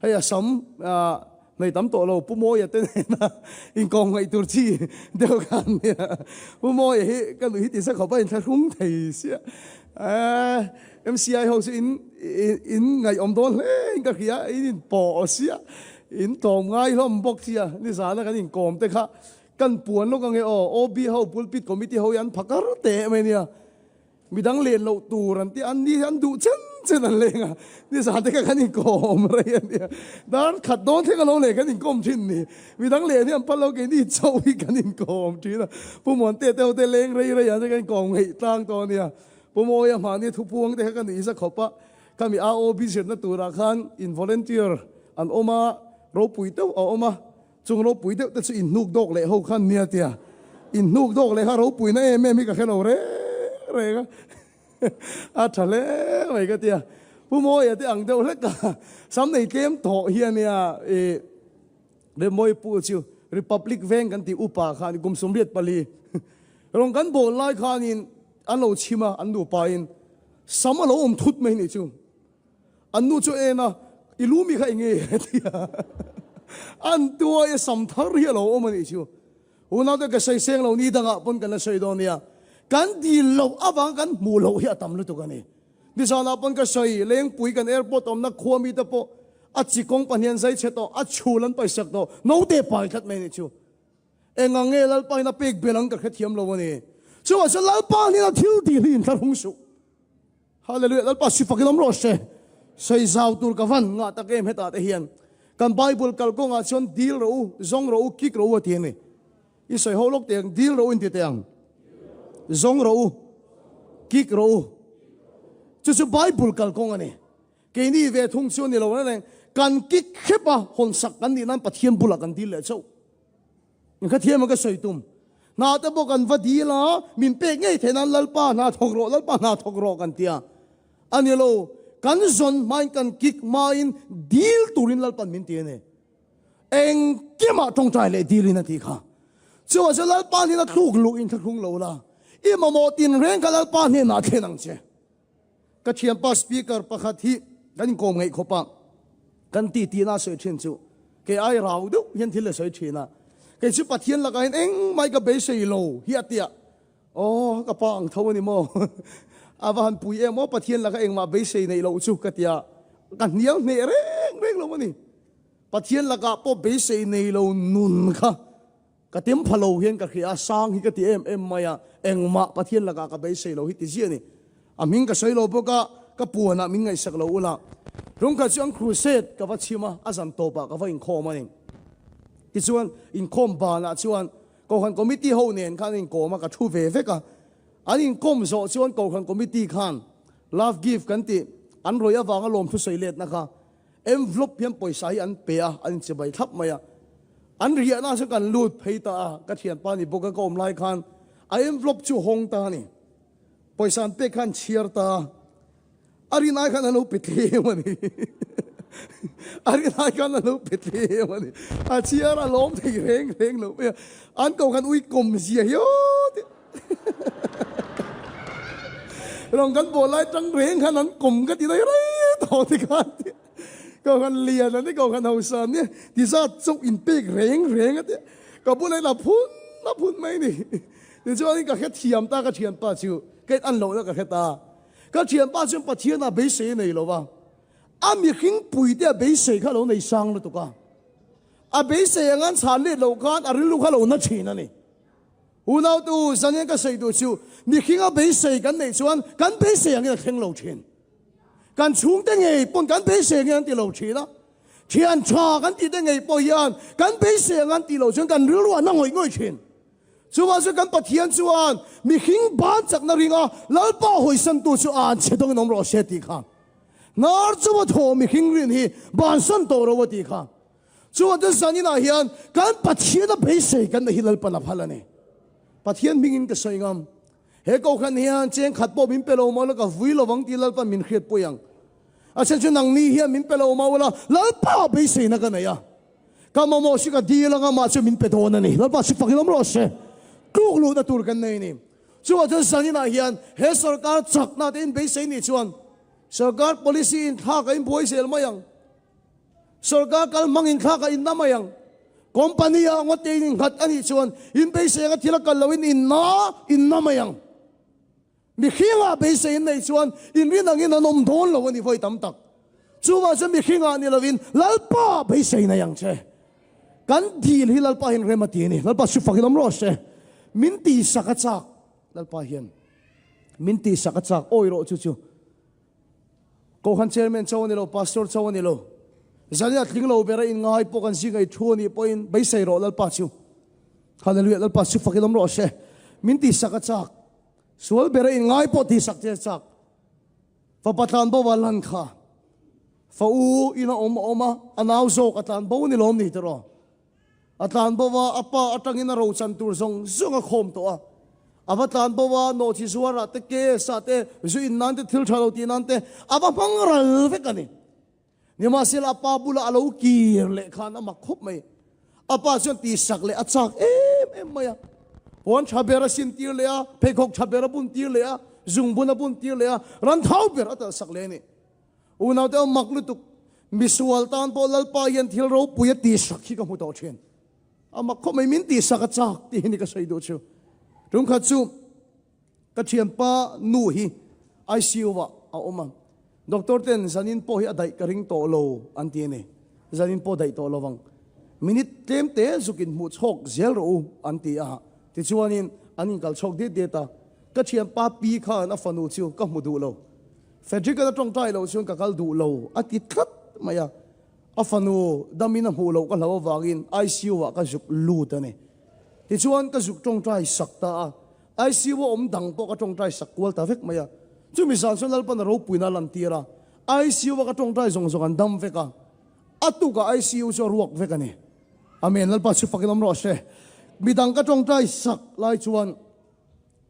Speaker 1: hei a sam nei tam tawh lo Pu Mawia te nena inkawm ngaih tur chi deuh kha an nia. Pu Mawia hi ka nuih hi ti sa khawp a inthlahrung thei sia. MCI ho chu in in ngaihawm dawn hle in ka hria, in inpawh sia, in tlawm ngai hlawm bawk sia, nizana kan inkawm te kha kan puan lawk ange aw, OB ho pulpit committee ho hi an phakar teh mai nia. Midang len loh tur an ti a, an ni hi an duh chen chen an leng a, nizan te kha kan inkawm rei a nia, dar khat dawn thleng a lo leh kan inkawm thin ni, midang len hi an phal lo keini chauh hi kan inkawm thin a, Pu Muante te ho te leng rei rei ah te kan inkawm ngeih tlang tawh a nia, Pu Mawia mahni thupuang te kha ka nuih za khawp a, khami AOB zirna turah khan in volunteer an awm a, ropui deuh a awm a. Chung ropui deuh te chu in hnuk dawk leh ho khan nia tia in hnuk dawk leh kha ropuina em em hi ka hre lo reng reng a, a tha hle mai ka tia. Pu Mawia te ang deuh hlek a, sam nei tlem tawh hi a nia i Remmawii pu chu Republic veng kan tih upa khan kum 84 rawn kan bawl lai khanin an lo chhim a, an nupa in sam a lo awm thut mai nih chu. An nu chu en a, I lu mi kha eng nge? a ti a. An tuai a sam thar hi a lo awm a nih chu. Unaute ka sawi seng lo ni dangah pawn kan la sawi dawn nia. Kan dil loh avang kan hmuh loh hi a tam lutuk a ni. Nizanah pawn ka sawi, Lengpui kan airport awmna khua mite pawh a chi kawng pahnian zai chhe tawh, a chhul an paisak tawh, naute pai tlat mai a nih chu. Engang nge Lalpa in a pek bel ang ka hrethiam lo a ni. Chuvang chuan Lalpa hnena thil dil hi inthlahrung suh. Hallelujah Lalpa si fakin awm rawh se. Sawi zau tur ka van ngah tak em hetah te hian. Kan Bible kal kawngah chuan dil rawh u, zawng rawh u, kik rawh u a ti a ni. I sawi ho lawk teh ang, dil rawh u inti teh ang. Zawng rawh u, kik rawh u. Chu chu Bible kal kawng a ni. Keini ve thung chu a ni lo reng reng. Kan kik hrep a, hawnsak kan nih nan Pathian bulah kan dil leh chauh. Ka thiam a ka sawi tum. Hna te pawh kan va dil a, min pek ngei theih nan Lalpa hna thawk rawh, Lalpa hna thawk rawh kan ti a. A ni lo, kan zawn hmain kan kik hmain dil turin Lalpan min ti a ni. Engkimah tawngtai leh dilin a tih kha. Chuvah chuan Lalpa hnena thluk luh in thlahrung lo la, i mamawh tinreng kha Lalpa hnenah thlen ang che. Ka thianpa speaker pakhat hi kan inkawm ngeih khawp a, kan ti tihna a sawi thin chu kei ai rau deuh hian thil a sawi thin a, kei chu Pathian lakah hian engmah ka beisei lo hi a tia, aw ka pa ang tho a ni maw, a va han pui em aw Pathian lakah engmah beisei neih loh chu ka tia, ka hnial hneh reng reng lo a ni, Pathian lakah pawh beisei nei lo nun kha. Ka tem pha lo hian ka hria a, sang hi ka ti em em mai a, engmah Pathian lakah ka beisei lo hi ti ziah a ni. A hming ka sawi lo bawk a, ka puanah min ngaihsak lo ula. Rungkhat chu an crusade ka va chhim a, a zan tawpah ka va inkhawm a ni. Tichuan, inkhawm banah chuan Kohhran Committee ho nen khan an inkawm a, ka thu ve vek a. An inkawm zawh chuan Kohhran Committee khan Love Gift kan tih an rawih avanga lawmthu sawi letna kha Envelope hian pawisa hi an pe a, an inchibai thlap mai a. An riahna chu kan lut phei ta a, ka thianpa ni bawk a ka awm lai khan a envelope chu hawng ta a ni. Pawisa an pek khan an chhiar ta a, a rin ai khan an lo pe tlem a ni. A rin ai khan an lo pe tlem a ni. A chhiar a lawm thei reng reng lo mai a, an ko khan ui kawm zia hi aw tih. Rong kan bawh lai tang reng khan an kawm ka ti daih rei tawh ti khan ti ko khan lian ani ko khan hausa ani ti zat chauh in pek reng reng a ti ka bulah in a phun a phun mai ni tichuan ka hre thiam ta ka thianpa chu ka in an lohna ka hre ta ka thianpa chuan Pathian ah beisei a nei lo va a mihring pui te a beisei kha a lo nei sang lutuk a a beisei ang an chhan let loh khan a rilru kha a lo na thin a ni. Unautu, zan hian ka sawi duh chu, mihringa beisei kan neih chuan kan beisei angin a thleng lo thin. Kan chhungte ngei pawn kan beisei angin an ti lo thin a. Thian tha kan tihte ngei pawh hian kan beisei ang an tih loh chuan kan rilru a na ngawih ngawih thin. Chuvang chuan kan Pathian chuan mihring ban chakna ringa Lalpa hawisantu chu a anchhe dawngin awm rawh se tih kha. Hnar chunga thaw mihring rin hi bansan tawh ro a tih kha. Chuan chu zaninah hian kan Pathiana beisei kan neih hi Lalpan a phal a ni. Pathian hmingin ka sawi ngam. He kohhran hian cheng khat pawh min pe lo maw la ka vui lovang tih Lalpan min hriat pui ang. A chhan chu nangni hian min pe lo maw la Lalpa beiseina ka nei a. Ka mamawh si ka dil anga mah chu min pe dawn a ni. Lalpa si fakin awm rawh se. Tluk luhna tur kan nei a ni. Chuvang chuan zaninah hian he sorkar chakna te in beisei nih chuan sorkar policy in thlak a inbuai zel mai ang. Sorkar kal hmang in thlak a inna mai ang. Company ah ngawt te in innghat a nih chuan in beisei anga thil a kal loin inna inna mai ang. Mihringah beisei in neih chuan inrin angin an awm dawn lo a ni vawi tam tak. Chuvang chuan mihringah ni lovin Lalpa beisei nei ang che. Kan dil hi Lalpa hian rem a ti a ni. Lalpa chu fakin awm rawh se. Min tihsak a chak. Lalpa hian min tihsak a chak. Awi rawh chu chu. Kohhran Chairman cho a ni lo, Pastor cho a ni lo. Zania tling lo bera inngai pawh kan zinga i thu a nih pawhin beisei rawh Lalpa chu. Hallelujah, Lalpa chu fakin awm rawh se. Min tihsak a chak. Sual bera inngai pawh tihsak che a chak. Fapa tlan bo a lan kha. Fa u ina awm a awm a, a nau zawk a tlan bo ni lawm ni tiraw. A tlan bo a, a pa atangin a rochan tur zawng zawng a khawm tawh a. A va tlan bo a, nawhchi zuarah te, case ah te, zu in nan te, thil tha lo tih nan te a va hmang ral vek a ni. Nimahsela a pa bulah a lo kir leh khan a mak khawp mai. A pa chuan tihsak leh a chak em em mai a. Puan tha ber a sin tir leh a, pheikhawk tha ber a bun tir leh a, zungbun a bun tir leh a, ran thau ber a talhsak leh a ni. Unaute aw mak lutuk, misual tan pawh Lalpa hian thil ropui a tihsak hi ka hmu tawh thin. A mak khawp mai, min tihsak a chak tih hi ni ka sawi duh chu. Tumkhat chu ka thianpa nu hi ICU ah a awm a, doctor ten zanin pawh hi a daih ka ring tawh lo an ti a ni. Zanin pawh daih tawh lovang. Minute tlem te zukin hmuh chhawk zel rawh u an ti a, tichuanin an inkal chhawk diat diat a. Ka thianpa pi khan a fanu chu ka hmu duh lo. Frederick-a na tawngtai loh chuan ka kal duh lo a ti tlat mai a, a fanu damin a hmuh loh ka hlau avangin ICU ah ka zuk lut a ni. Tichuan ka zuk tawngtai sak ta a, ICU a awm dang pawh ka tawngtai sak kual ta vek mai a. Chumi zan chuan Lalpan a ropuina a lantir a, ICU a ka tawngtai zawng zawng an dam vek a, a tukah ICU chu a ruak vek a ni. Amen, Lalpa chu fakin awm rawh se. Midang ka tawngtai sak lai chuan.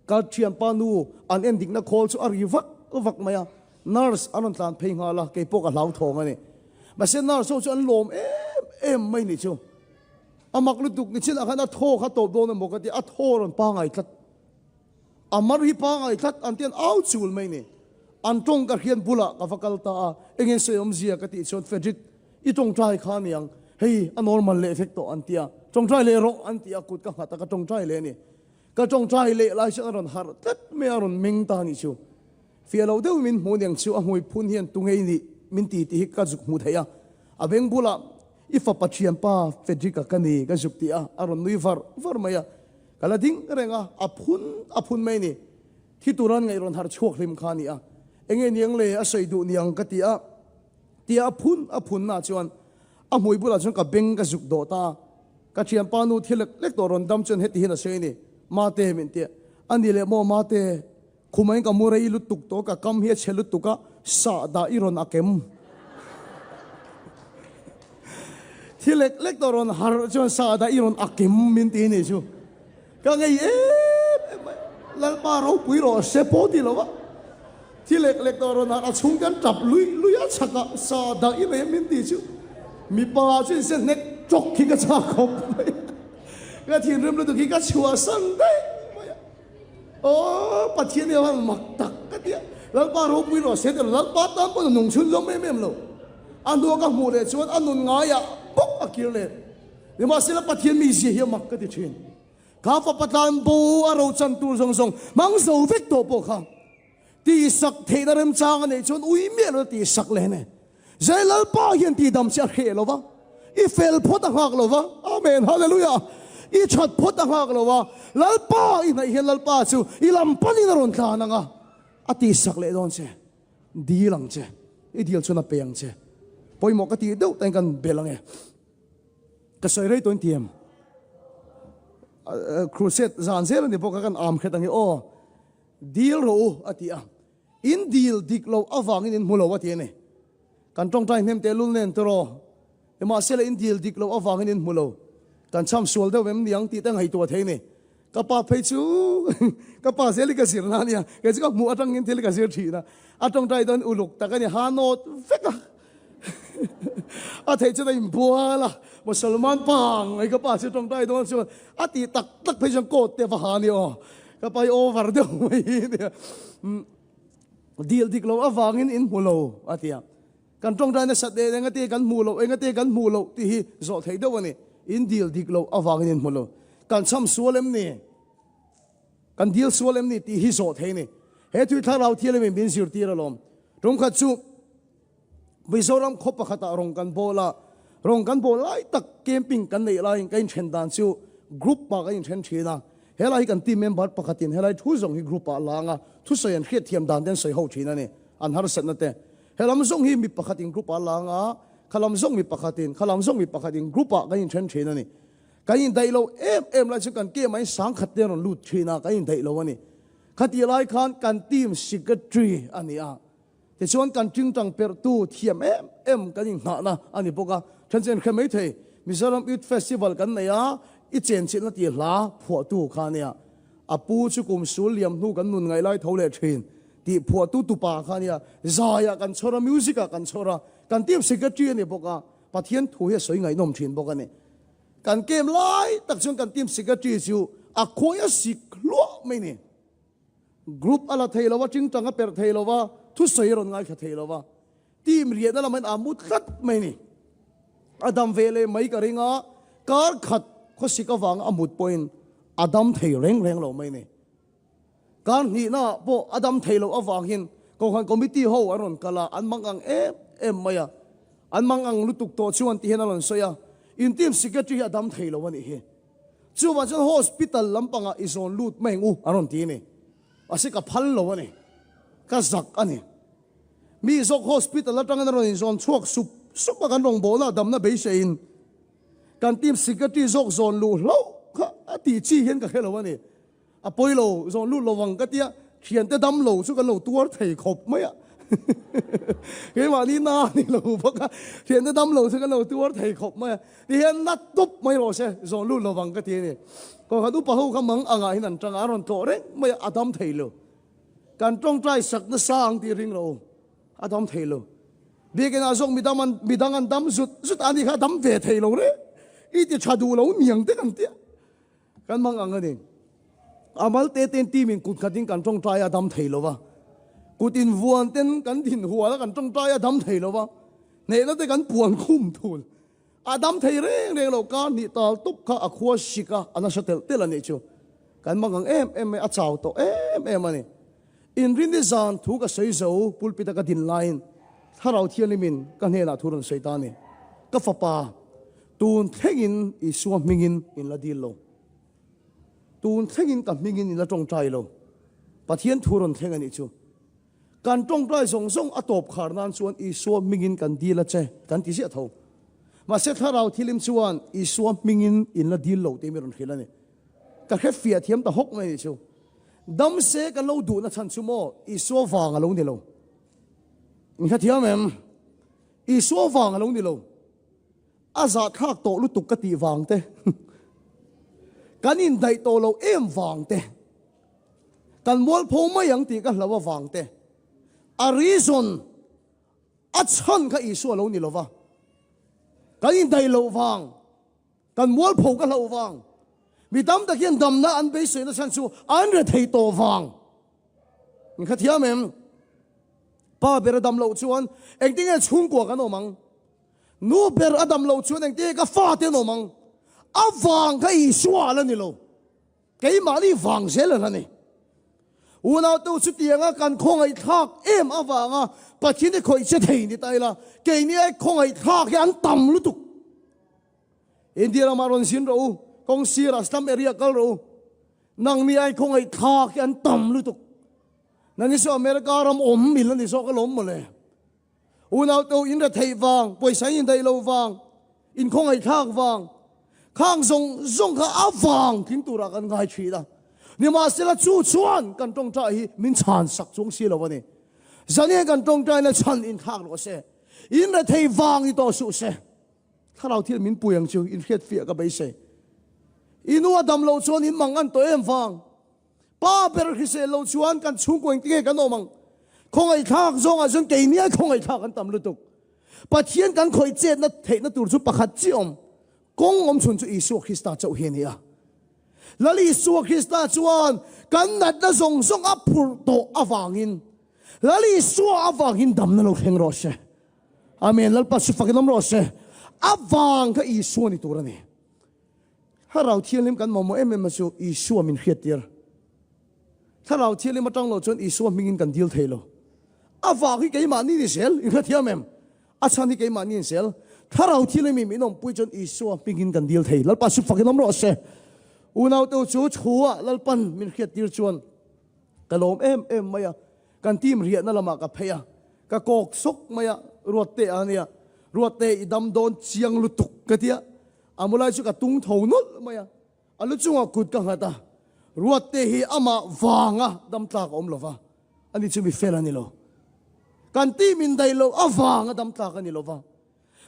Speaker 1: Ka thianpa nu an en dikna khawl chu a ri vak vak mai a, nurse an rawn tlan phei nghal a, keipawh ka hlauthawng a ni. Mahse nurse ho chu an lawm em em mai ni chu. A mak lutuk ni chinah khan a thaw kha tawp dawn emaw ka ti, a thaw rawn pangai tlat. A mar hi pangai tlat an ti an au chul mai ni. An tawng ka hriat bulah ka va kal ta a, enge sawi awmzia ka tih chuan Frederick i tawngtai kha aniang, hei a normal leh vek tawh an ti a, tawngtai leh rawh an ti a, kut ka nghat a ka tawngtai leh a ni. Ka tawngtai leh lai chuan a rawn harh tlat mai a, a rawn meng ta anih chu. Fiah lo deuhin min hmuh niang chu a hmui phun hian tu ngei nih min ti tih hi ka zuk hmu thei a. A beng bulah i fapa thianpa Frederick-a ka ni ka zuk tih a, a rawn nui var var mai a. Ka la ding reng a, a phun a phun mai a ni. Thi tura an ngaih rawn harh chhuak hlim kha a ni a. Enge niang le a sawi duh niang ka ti a, tia a phun a phunnaah chuan a hmui bulah chuan ka beng ka zuk dawh ta a. Ka thianpa nu thi lek lek tawh rawn dam chuan heti hian a sawi a ni, Mate min ti a, a ni leh maw Mate, khumain ka mu rei lutuk tawh, ka kam hi a chhe lutuk a, sah dah i rawn a kem. Thi lek lek tawh rawn harh chuan sah dah i rawn a kem min ti a ni chu. Ka ngei em em mai, Lalpa ropui rawh se pawh ti lo a, thi lek lek tawh rawn harh a chhung te an tap luih luih a chhak a, sa dah i nei min ti chu mipa chu inse hnek tawk hi ka chak khawp mai a, ka thinrim lutuk hi ka chhuahsan daih mai a, aw Pathian hi a van mak tak ka ti a, Lalpa ropui rawh se ti lo, Lalpa tan pawh a nung chhun zawm em em lo, a hnua ka hmuh leh chuan a nun ngaiah bawk a kir leh. Nimahsela Pathian mizia hi a mak ka ti thin. Kha fapa tlan bo a rochan tur zawng zawng hmang zo vek tawh pawh kha tihsak theihna remchang a neih chuan ui miah lo tihsak leh ne. Zai Lalpa hian tihdam che a hreh lo va, i fel phawt a nghak lo va, Amen Hallelujah, i that phawt a nghak lo va, Lalpa i hnaih hian Lalpa chu i lam panin a rawn tlan ang a, a tihsak leh dawn che. Dil ang che, i dil chuan a pe ang che. Pawimawh ka tih deuh tain kan bel ang e. Ka sawi rei tawh in ti em? Crusade zan zel a ni bawk a, kan am hret ang i aw. Dil rawh u a ti a, in dil dik loh avangin in hmu lo a ti a ni. Kan tawngtai hnem teh lul nen tawh Nimahsela in dil dik loh avangin in hmu lo. Kan chham sual deuh em niang tih te ngaihtuah thei a ni. Ka pa phei chu ka pa zel hi ka zir na ania, kei chu ka hmuh atangin thil ka zir thin a, a tawngtai dawn uluk tak a ni, ha nawt vek a, a theih chuan a inbual a, Musalman pa ang mai ka pa chu tawngtai dawn chuan a tih tak tak phei chuan coat te va ha a ni aw, ka pa hi over deuh mai hi nia, dil dik lo avangin in hmu lo a ti a. Kan tawngtai nasat nen engate kan hmuh loh, engate kan hmuh loh tih hi zawh theih deuh a ni. In dil dik loh avangin in hmu lo. Kan chham sual em ni? Kan dil sual em ni tih hi zawh theih a ni. He thui thlarau thianghlimin min zirtir alawm. Tumkhat chu Mizoram khaw pakhatah rawng kan bawl a, rawng kan bawl lai tak camping kan neih laiin ka inthen dan chu group ah kan inthen thin a. Helai hi kan team member pakhatin helai thu zawng hi group ah a lang a, thusawi an hriatthiam dan te an sawi ho thin a ni, an harsatna te. He lam zawng hi mi pakhatin group ah a lang a, kha lam zawng mi pakhatin, kha lam zawng mi pakhatin group ah kan inthen thin a ni. Kan indaih lo em em lai chuan kan team ah hian sangkhat te a rawn lut thin a, kan indaih lo a ni. Khatih lai khan kan team secretary a ni a, tichuan kan tingtang perhtu thiam em em kan inghahna a ni bawk a. Then chu inhre mai thei, Mizoram Youth Festival kan nei a, i chenchilhna tih hla phuahtu kha a nia. A pu chu kum sul liam hnu kan nun ngaih lai tho leh thin. Tih phuahtu tupa kha ania, zaiah kan chhawr a, music ah kan chhawr a, kan team secretary a ni bawk a, Pathian thu hi a sawi ngaihnawm thin bawk a ni. Kan game lai tak chuan kan team secretary chu a khawi a sik hluah mai ni. Group a la thei lo a, tingtang a perh thei lo a, thusawi a rawn ngaithla thei lo a, team riahna lam hian a mu tlat mai ni. A dam ve leh mai ka ring a, kar khat khawsik avanga a mut pawhin a dam thei reng reng lo mai ni. Kar hnihnaah pawh a dam thei loh avangin Kohhran Committee ho an rawn kal a, an mang ang em em mai a. An mang ang lutuk tawh chuan ti hian a rawn sawi a, In team secretary hi a dam thei lo a nih hi. Chuvang chuan hospital lampangah i zawn lut mai ang u an rawn ti a ni. Mahse ka phal lo a ni. Ka zak a ni. Mi zawk hospital atangin a rawn inzawn chhuak sup sup a, kan rawngbawlna damna beiseiin kan team secretary zawk zawn luh hlauh kha a tih chi hian ka hre lo a ni. A pawi lo, zawn lut lo vang ka tia, thiante dam lo chu kan lo tuar thei khawp mai a. Keimahni na ni lo bawk a, thiante dam lo chu kan lo tuar thei khawp mai a. Tihian na tup mai rawh se, zawn lut lo vang ka ti a ni. Kawngkhat upa ho kha mang angah hian an tang a, an rawn tlawh reng mai a, a dam thei lo. Kan tawngtai sak nasa ang tih ring lo, a dam thei lo. Biakinah zawk midang an midang an dam zut zut a ni kha a dam ve thei lo reng. I ti tha duh lo niang te kan tia. Kan mang ang a ni. A mal te ten team in kut khat in kan tawngtai a dam thei lo va. Kut in vuan ten kan din hual a kan tawngtai a dam thei lo va. Hnehna te kan puan khum thul. A dam thei reng reng lo kar hnih tal tawp kha a khua sik a, a nasa telh telh a nih chu. Kan mang ang em em mai, a chau tawh em em a ni. Inrinni zan thu ka sawi zo pulpit a ka din laiin Thlarau Thianghlimin ka hnenah thu rawn sawi ta a ni. Ka fapa, tun thlengin Isua hmingin in la dil lo. Tun thlengin ka hmingin in la tawngtai lo. Pathian thu rawn thleng a nih chu. Kan tawngtai zawng zawng a tawp khar nan chuan Isua hmingin kan dil a che kan ti ziah tho. Mahse Thlarau Thianghlim chuan Isua hmingin in la dil lo tih mi rawn hrilh a ni. Ka hre fiah thiam ta hawk mai a nih chu. Dam se kan lo duhna chhan chu maw Isua vang a lo ni lo. In hrethiam em? Isua vang a lo ni lo. A zahthlak tawh lutuk ka tih vang te, kan indaih tawh lo em vang te, kan mualpho mai ang tih ka hlau avang te, a reason, a chhan kha Isua lo ni lo va. Kan indaih loh vang. Kan mualpho ka hlauh vang. Mi tam tak hian damna an beiseina chhan chu an re thei tawh vang. In kha thiam em? Pa ber a dam loh chuan engtin nge chhungkua kan awm ang? Nu ber a dam loh chuan engtin nge ka fate an awm ang? A vang kha Isua a la ni lo. Keimahni vang zel a la ni. Unaute chutianga kan khawngaihthlak em avanga Pathian hi khawih che thei ni ta ila, keini ai khawngaihthlak hi an tam lutuk. India ramah rawn zin rawh u, kawng sirah slum area kal rawh u, nangni ai khawngaihthlak hi an tam lutuk. Nangni chu America ram awm mil a ni zawk alawm mawle. Unaute u, in retheih vang, pawisa in indaih loh vang, in khawngaihthlak vang, khang zawng zawng kha a vang tling turah kan ngai thin a. Nimahsela chu chuan kan tawngtai hi min chhan sak chung si lo a ni. Zaniah kan tawngtaina chhan inthlak rawh se. In rethei vang ni tawh suh se. Thlarau thil min pui ang chu in hriat fiah ka beisei. I nu a dam loh chuan in mang an tawh em vang. Pa ber hrisel lo chuan kan chhungkaw engtinge kan awm ang? Khawngaihthlak zawngah chuan keini ai khawngaihthlak an tam lutuk. Pathian kan khawih chetna theihna tur chu pakhat chiah awm. Kawng awm chhun chu Isua Krista chauh hi a ni a. Lal Isua Krista chuan kan natna zawng zawng a phurh tawh avangin Lal Isua avangin damna lo thleng rawh se. Amen. Lalpa chu fakin awm rawh se. Avang kha Isua ni tur a ni. Thlarau Thianghlim kan mamawh em em a chu Isua min hriattir. Thlarau Thianghlim atang lo chuan Isua hmingin kan dil thei lo. Avang hi keimahni ni zel, i hrethiam em? A chhan hi keimahni ni zel. Thlarau Thianghlim min awmpui chuan Isua hmingin kan dil thei. Lalpa chu fakin awm rawh se. Unaute chu thu-ah Lalpan min hriattir chuan ka lawm em em mai a. Kan team riahna lamah ka phei a, ka kawk sawk mai a, Ruatte a nia, Ruatte i dam dawn chiang lutuk ka ti a. A mu lai chu ka tung tho nawlh mai a, a lu chungah kut ka nghat a, Ruatte hi amah vanga dam tlak a awm lo va, ani chu mi fel a ni lo. Kan team indaih loh avanga dam tlak a ni lo va.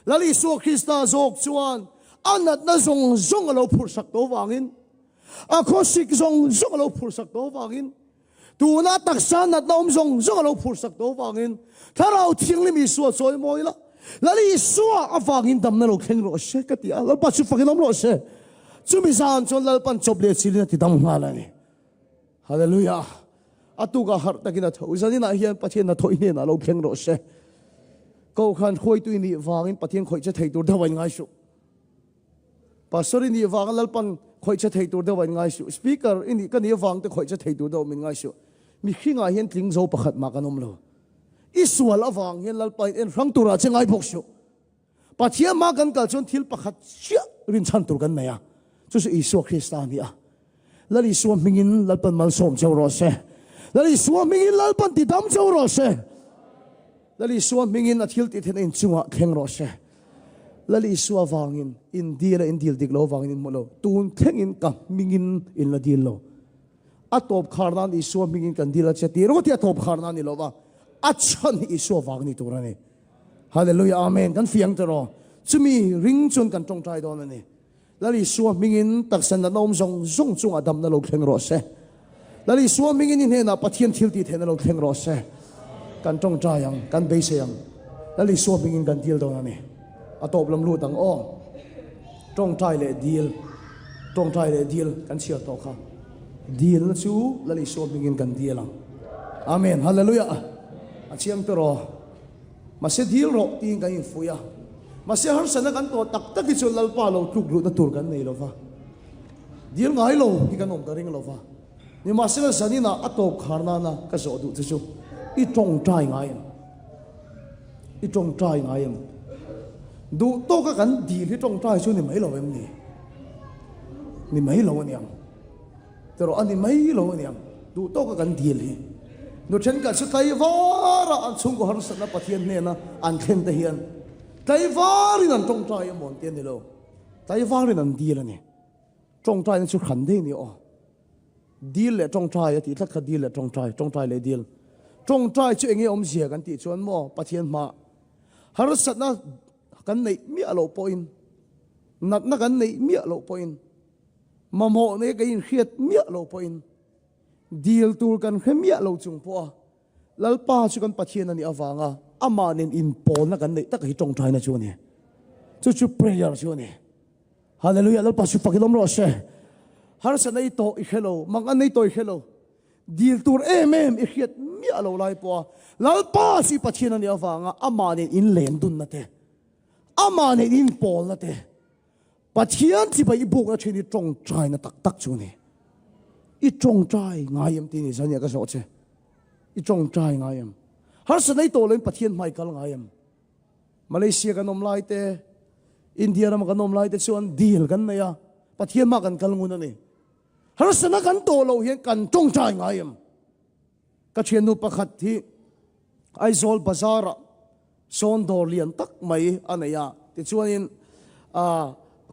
Speaker 1: Lal Isua Krista zawk chuan a natna zawng zawng a lo phurhsak tawh vangin, a khawsik zawng zawng a lo phurhsak tawh vangin, Tuna taksa natna awm zawng zawng a lo phurhsak tawh avangin Thlarau Thianghlim Isua chawi mawi la, Lal Isua avangin damna lo thleng rawh se ka ti a, Lalpa chu fakin awm rawh se. Chumi zan chuan Lalpan chawp leh chilin a ti dam nghal a ni. Hallelujah! A tukah harh takin a tho. Zaninah hian Pathian hnathawih hnenah lo thleng rawh se. Kohhran hruaitu i nih vangin Pathian khawih che thei tur deuh a inngai suh. Pastor i nih vanga Lalpan khawih che thei tur deuh a in ngai suh. Speaker i nih ka nih avang te khawih che thei tur deuh min ngai suh. Mihringah hian tling zo pakhat mah kan awm lo. I sual avang hian Lalpa in en hrang turah che ngai bawk suh. Pathian hma kan kal chuan thil pakhat chiah rinchhan tur kan nei a, chu chu Isua Krista a ni a. Lal Isua hmingin Lalpan malsawm cheu rawh se. Lal Isua hmingin Lalpan tidam cheu rawh se. Lal Isua hmingin a thil tih theihna inchungah thleng rawh se. Lal Isua vangin in dil a, in dil dik lo vangin in hmu lo. Tun thlengin ka hmingin in la dil lo. A tawp khar nan Isua hmingin kan dil a che tih ringawt hi a tawp khar nan ni lo va, a chhan hi Isua vang ni tur a ni. Hallelujah Amen. Kan fiang ta rawh. Chumi ring chuan kan tawngtai dawn a ni. Lal Isua hmingin taksa natna awm zawng zawng chungah damna lo thleng rawh se. Lal Isua hmingin i hnenah Pathian thil tih theihna lo thleng rawh se. Kan tawngtai ang, kan beisei ang. Lal Isua hmingin kan dil dawn a ni. A tawp lam lut ang aw. Tawngtai leh dil, tawngtai leh dil kan chhiar tawh kha. Dilna chu Lal Isua hmingin kan dil ang. Amen. Hallelujah. A chiang te rawh. Mahse dil rawh tiin kan infuih a. Mahse harsatna kan tawh tak tak hi chuan Lalpa lo tluk luhna tur kan nei lo va. Dil ngai lo hi kan awm ka ring lo va. Nimahsela zaninah a tawp khar nana ka zawh duh che chu i tawngtai ngai em? I tawngtai ngai em? Duh tawka kan dil hi tawngtai chu ni mai lo em ni? Ni mai lo aniang. Erawh a ni mai lo aniang, duh tawka kan dil hi. Nu thenkhat chu tlaivara an chhungkaw harsatna Pathian hnena an thlen te hian tlaivarin an tawngtai emaw an ti a ni lo, tlaivarin an dil a ni. Tawngtaina chu hran daih a ni aw. Dil leh tawngtai a tih tlat kha dil leh tawngtai, tawngtai leh dil. Tawngtai chu enge awmzia kan tih chuan maw Pathian hma harsatna kan neih miah loh pawhin, natna kan neih miah loh pawhin, Mamawh nei ka inhriat miah lo pawhin dil tur kan hre miah lo chung pawha Lalpa chu kan Pathian a nih avanga amah nen inpawlna kan neih taka hi tawngtaina chu a ni. Chu chu prayer chu a ni. Hallelujah Lalpa chu fakin awm rawh se. Harsatna i tawh i hre lo, mangan nei tawh i hre lo, dil tur em em i hriat miah lo lai pawha Lalpa chu i Pathian a nih avanga amah nen inlen dunna te, amah nen inpawlna te, Pathian chibai i bukna thin hi tawngtaina tak tak chu a ni. I tawngtai ngai em tih ni zan nia ka zawh che. I tawngtai ngai em? Harsa nei tawh loin Pathian hmai kal ngai em? Malaysia kan awm lai te, India rama kan awm lai te chuan dil kan nei a, Pathian hma kan kal ngun a ni. Harsana kan tawh loh hian kan tawngtai ngai em? Ka thiannu pakhat hi Aizawl Bazar-ah sawn dawr lian tak mai a nei a, tichuanin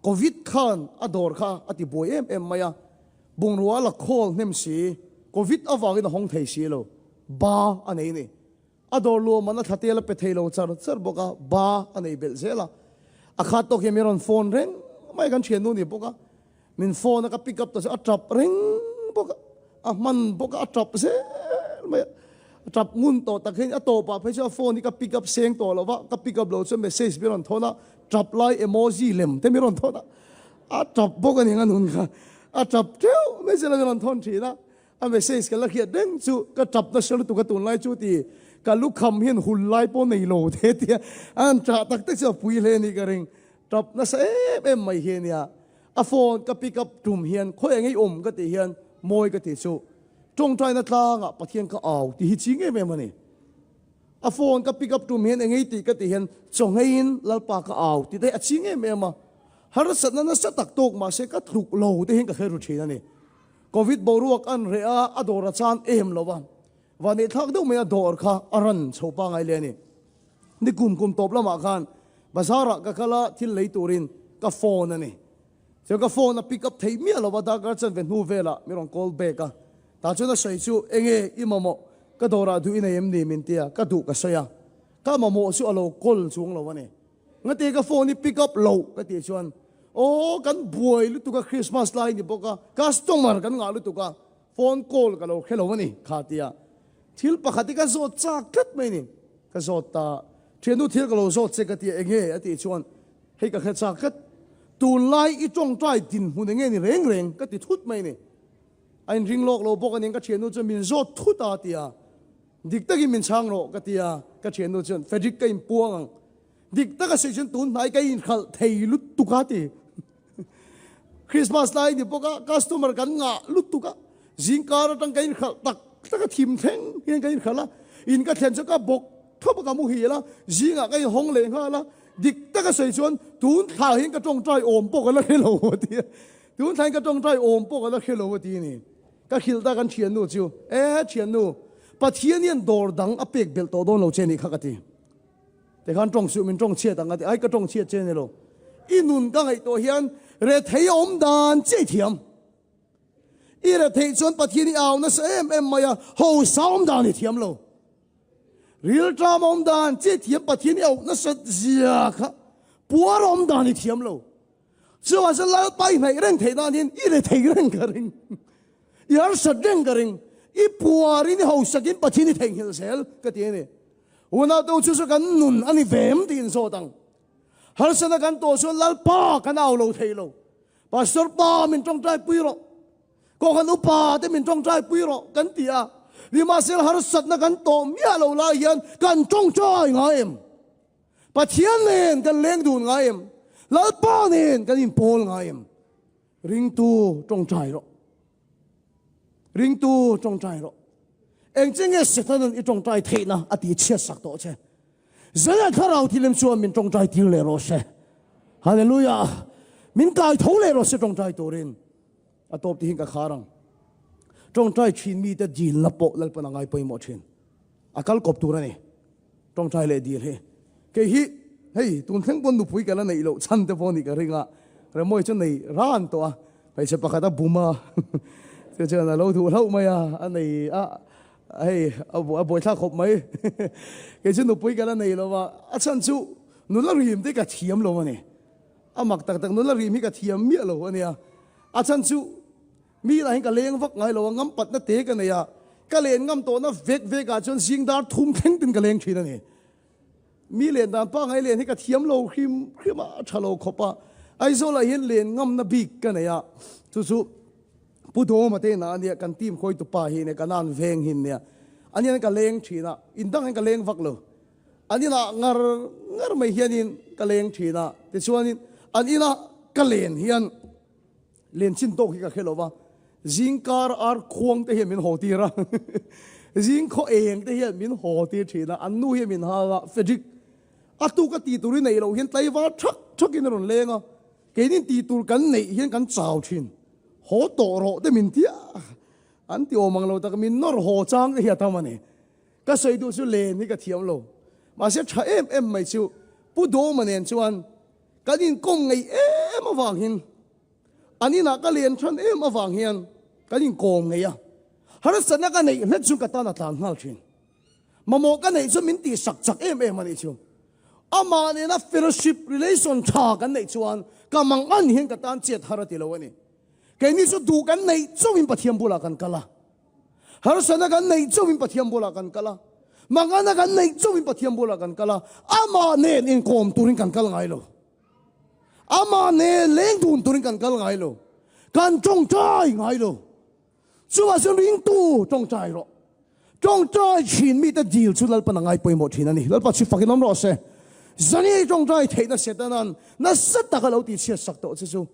Speaker 1: Covid khan a dawr kha a ti buai em em mai a, bungrua a la khawl hnem si, Covid avangin a hawng thei si lo, ba a nei a ni. A dawr luaman a thla tel a pe thei lo char char bawk a, ba a nei belh zel a, a khat tawk hian min rawn phone reng mai kan thiannu ni bawk a. Min phone a ka pick up ta chu a tap reng bawk a, a hman bawk a, a tap zel mai a. A tap ngun tawh tak hian a tawpah phei chuan a phone hi ka pick up seng tawh lo va, ka pick up lo chuan message mi rawn thawn a, tap lai emoji lem te mi rawn thawn a, a tap bawk a ni ang a nun kha, a tap teuh mai zel a mi rawn thawn thin a, a message ka la hriat reng chu ka tap nasa lutuk a tunlai chu ti ka lukham hian hul lai pawh nei lo te tia a han tah tak tak chu a pui hle a nih ka ring, tap nasa em em mai hi a nia. A phone ka pick up tum hian khawi eng ei awm ka tih hian mawi ka tih chu tawngtaina tlangah Pathian ka au tih hi ching em em a ni. A phone ka pick up tum hian eng ei tih ka tih hian chawngheiin Lalpa ka au tih te hi a ching em em a. Harsatna nasa tak tawk mahse ka tluk lo te hian ka hre ru thin a ni. Covid boruak an reh a, a dawr a chan em lo a. Vaneihthlak deuh mai a dawr kha a ran chho pangai le a ni. Ni kum kum tawp lamah khan bazar ah ka kal a, thil lei turin ka phone a ni. Chuan ka phone a pick up thei miah lo a, darkar chanve hnu velah min rawn call back a. Tah chuan a sawi chu, Enge i mamawh? Ka dawrah duh i nei em ni? min ti a, ka duh ka sawi a. Ka mamawh chu a lo call chuang lo a ni. Ngati ka phone i pick up loh ka tih chuan, Aw kan buai lutuk a, Christmas lai ni bawk a, customer kan ngah lutuk a, phone call ka lo hre lo a ni kha ti a. Thil pakhat hi ka zawt chak tlat mai ni. Ka zawt ta, Thiannu thil ka lo zawt che ka ti a, enge a tih chuan hei ka hre chak tlat. Tunlai i tawngtai dinhmun enge ni reng reng ka ti thut mai ni. A inring lawk lo bawk a nia ka thiannu chuan min zawt thut a ti a. Dik takin min chhang rawh ka ti a, ka thiannu chuan Frederick ka inpuang ang. Dik taka sawi chuan tun hnai ka inhralh thei lutuk a ti. Christmas lai ni bawk a, customer kan ngah lutuk a, zingkar atang ka inhralh tak tak a, thim thleng hian ka inhralh a, in ka thlen chuan ka bawk thawp a ka muhil a, zingah ka inhawng leh nghal a, dik taka sawi chuan tun thla hian ka tawngtai awm pawh ka la hre lo a ti a, tun thla hian ka tawngtai awm pawh ka la hre lo a ti a ni. Ka hrilh ta kan thiannu chu, E thiannu, Pathian hian dawr dang a pek belh tawh dawn lo che nih kha ka ti. Tikhan tawng suh min tawng chhiat ang a ti, ai ka tawng chhiat che ni lo. I nun ka ngaihtuah hian rethei a awm dan chiah i thiam. I retheih chuan Pathian i au nasa em em mai a, hosa awm dan i thiam lo. Rilṭam awm dan chiah i thiam, Pathian i auh nasa zia kha puar awm dan i thiam lo. Chuvang chuan Lalpa i hnaih reng theih nan hian i rethei reng ka ring, i harsat reng ka ring, i puarin i hosakin Pathian i theihnghilh zel ka ti a ni. Unau te u chu chu kan nun a ni ve em tiin zawt ang. Harsatna kan tawh chuan Lalpa kan au lo thei lo. Pastor pa min tawngtai pui rawh. Kohhran upa te min tawngtai pui rawh kan ti a. Nimahsela harsatna kan tawh miah lo lai hian kan tawngtai ngai em? Pathian nen kan leng dun ngai em? Lalpa nen kan inpawl ngai em? Ringtu tawngtai rawh. Ringtu tawngtai rawh. Eng che nge Setanan i tawngtai theihna a ti chhiat sak tawh che? Zela thlarau thilem chuan min tawngtai tir leh rawh se. Hallelujah! Min kai tho leh rawh se tawngtai turin. A tawp tihin ka khar ang. Tawngtai thin mite dilna pawh Lalpan a ngai pawimawh thin. A kal kawp tur a ni. Tawngtai leh dil hi. Kei hi hei tun thleng pawn nupui ka la neih loh chhan te pawh nih ka ring a, Remawi chu nei ran tawh a, hmeichhe pakhat a bum a, chu chuan a lo duh hlauh mai a, a nei a, hei a buaithlak khawp mai. Kei chu nupui ka la nei lo a, a chhan chu nula rim te ka thiam lo a ni. A mak tak tak nula rim hi ka thiam miah lo a nia. A chhan chu Mi lah hian ka leng vak ngai lo a, ngam patna te ka nei a, ka len ngam tawhna vek vek ah chuan zing dar thum thleng ten ka leng thin a ni. Mi len dan pangai len hi ka thiam lo hrim hrim a, a tha lo khawp a. Aizawl ah hian len ngamna bik ka nei a, chu chu Pu Dawma te inah a nia, kan team khawitu pa hi nia, ka nan veng hin nia. Ani hian ka leng thin a, in dang hian ka leng vak lo. An inah ngar ngar mai hianin ka leng thin a, tichuanin an ina ka len hian, Len chin tawk hi ka hre lo va, zingkar ar khuang te hian min haw tir a, zing khaw eng te hian min haw tir thin a, an nu hian min hal a, Frederick, a tuk a tih tur i neih loh hian tlaivar thak thak in a rawn leng a, keinin tih tur kan neih hian kan chau thin, haw tawh rawh te min ti a, an ti awm ang lo tak, min nawr haw chang te hi a tam a ni. Ka sawi duh chu len hi ka thiam lo, mahse tha em em mai chu Pu Dawma nen chuan Kan inkawm ngei em avang hian an inah ka len than em avang hian kan inkawm ngei a, harsatna ka neih hlet chu ka tan a tlan nghal thin. Mamawh ka neih chu min tihsak chak em em a nih chu. Amah nena fellowship relation tha kan neih chuan ka mang an hian ka tan chet har a ti lo a ni. Keini chu duh kan neih chauhin Pathian bulah kan kal a. Harsatna kan neih chauhin Pathian bulah kan kal a. Mangana kan neih chauhin Pathian bulah kan kal a. Amah nen inkawm turin kan kal ngai lo. Amah nen leng dun turin kan kal ngai lo. Kan tawngtai ngai lo. Chuvah chuan ringtu tawngtai rawh. Tawngtai thin mite dil chu Lalpan a ngai pawimawh thin a ni. Lalpa chu fakin awm rawh se. Zani tawngtai theihna Setanan nasa taka lo tihchhiat sak tawh che chu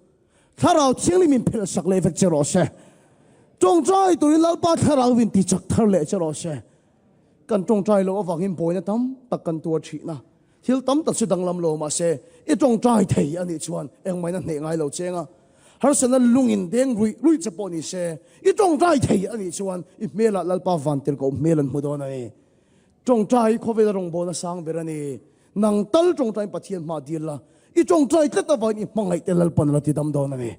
Speaker 1: Thlarau Thianghlim in phelh sak leh vek che rawh se. Tawngtai turin Lalpa Thlarau in tichak thar leh che rawh se. Kan tawngtai loh avangin buaina tam tak kan tuar thin a. Thil tam tak chu danglam lo mahse i tawngtai thei a nih chuan engmahina hneh ngai lo cheng a. Harsatna lungin deng ruih ruih che pawh ni se i tawngtai thei a nih chuan i hmelah Lalpa vantirhkoh hmel an hmu dawn a ni. Tawngtai hi khawvela rawngbawlna sang ber a ni. Nang tal tawngtaiin Pathian hma dil la, i tawngtai tlat avangin i hmangaih te Lalpan a la ti dam dawn a ni.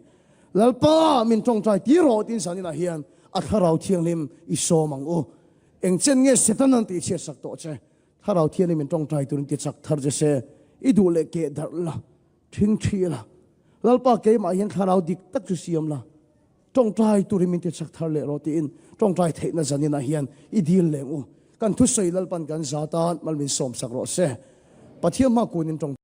Speaker 1: Lalpa min tawngtai tir rawh tiin zaninah hian a Thlarau Thianghlim i sawm ang u. Engchen nge Setanan tihchhiat sak tawh che? Thlarau Thianghlim min tawngtai turin ti chak thar che se, i duh leh keh darh la, thing thi la. Lalpa keimah hian Thlarau dik tak chu siam la, tawngtai turin min ti chak thar leh rawh tiin tawngtai theihna zaninah hian i dil leng u. Kan thusawi Lalpan kan za tan mal min sawm sak rawh se. Pathian hma kunin tawngtai.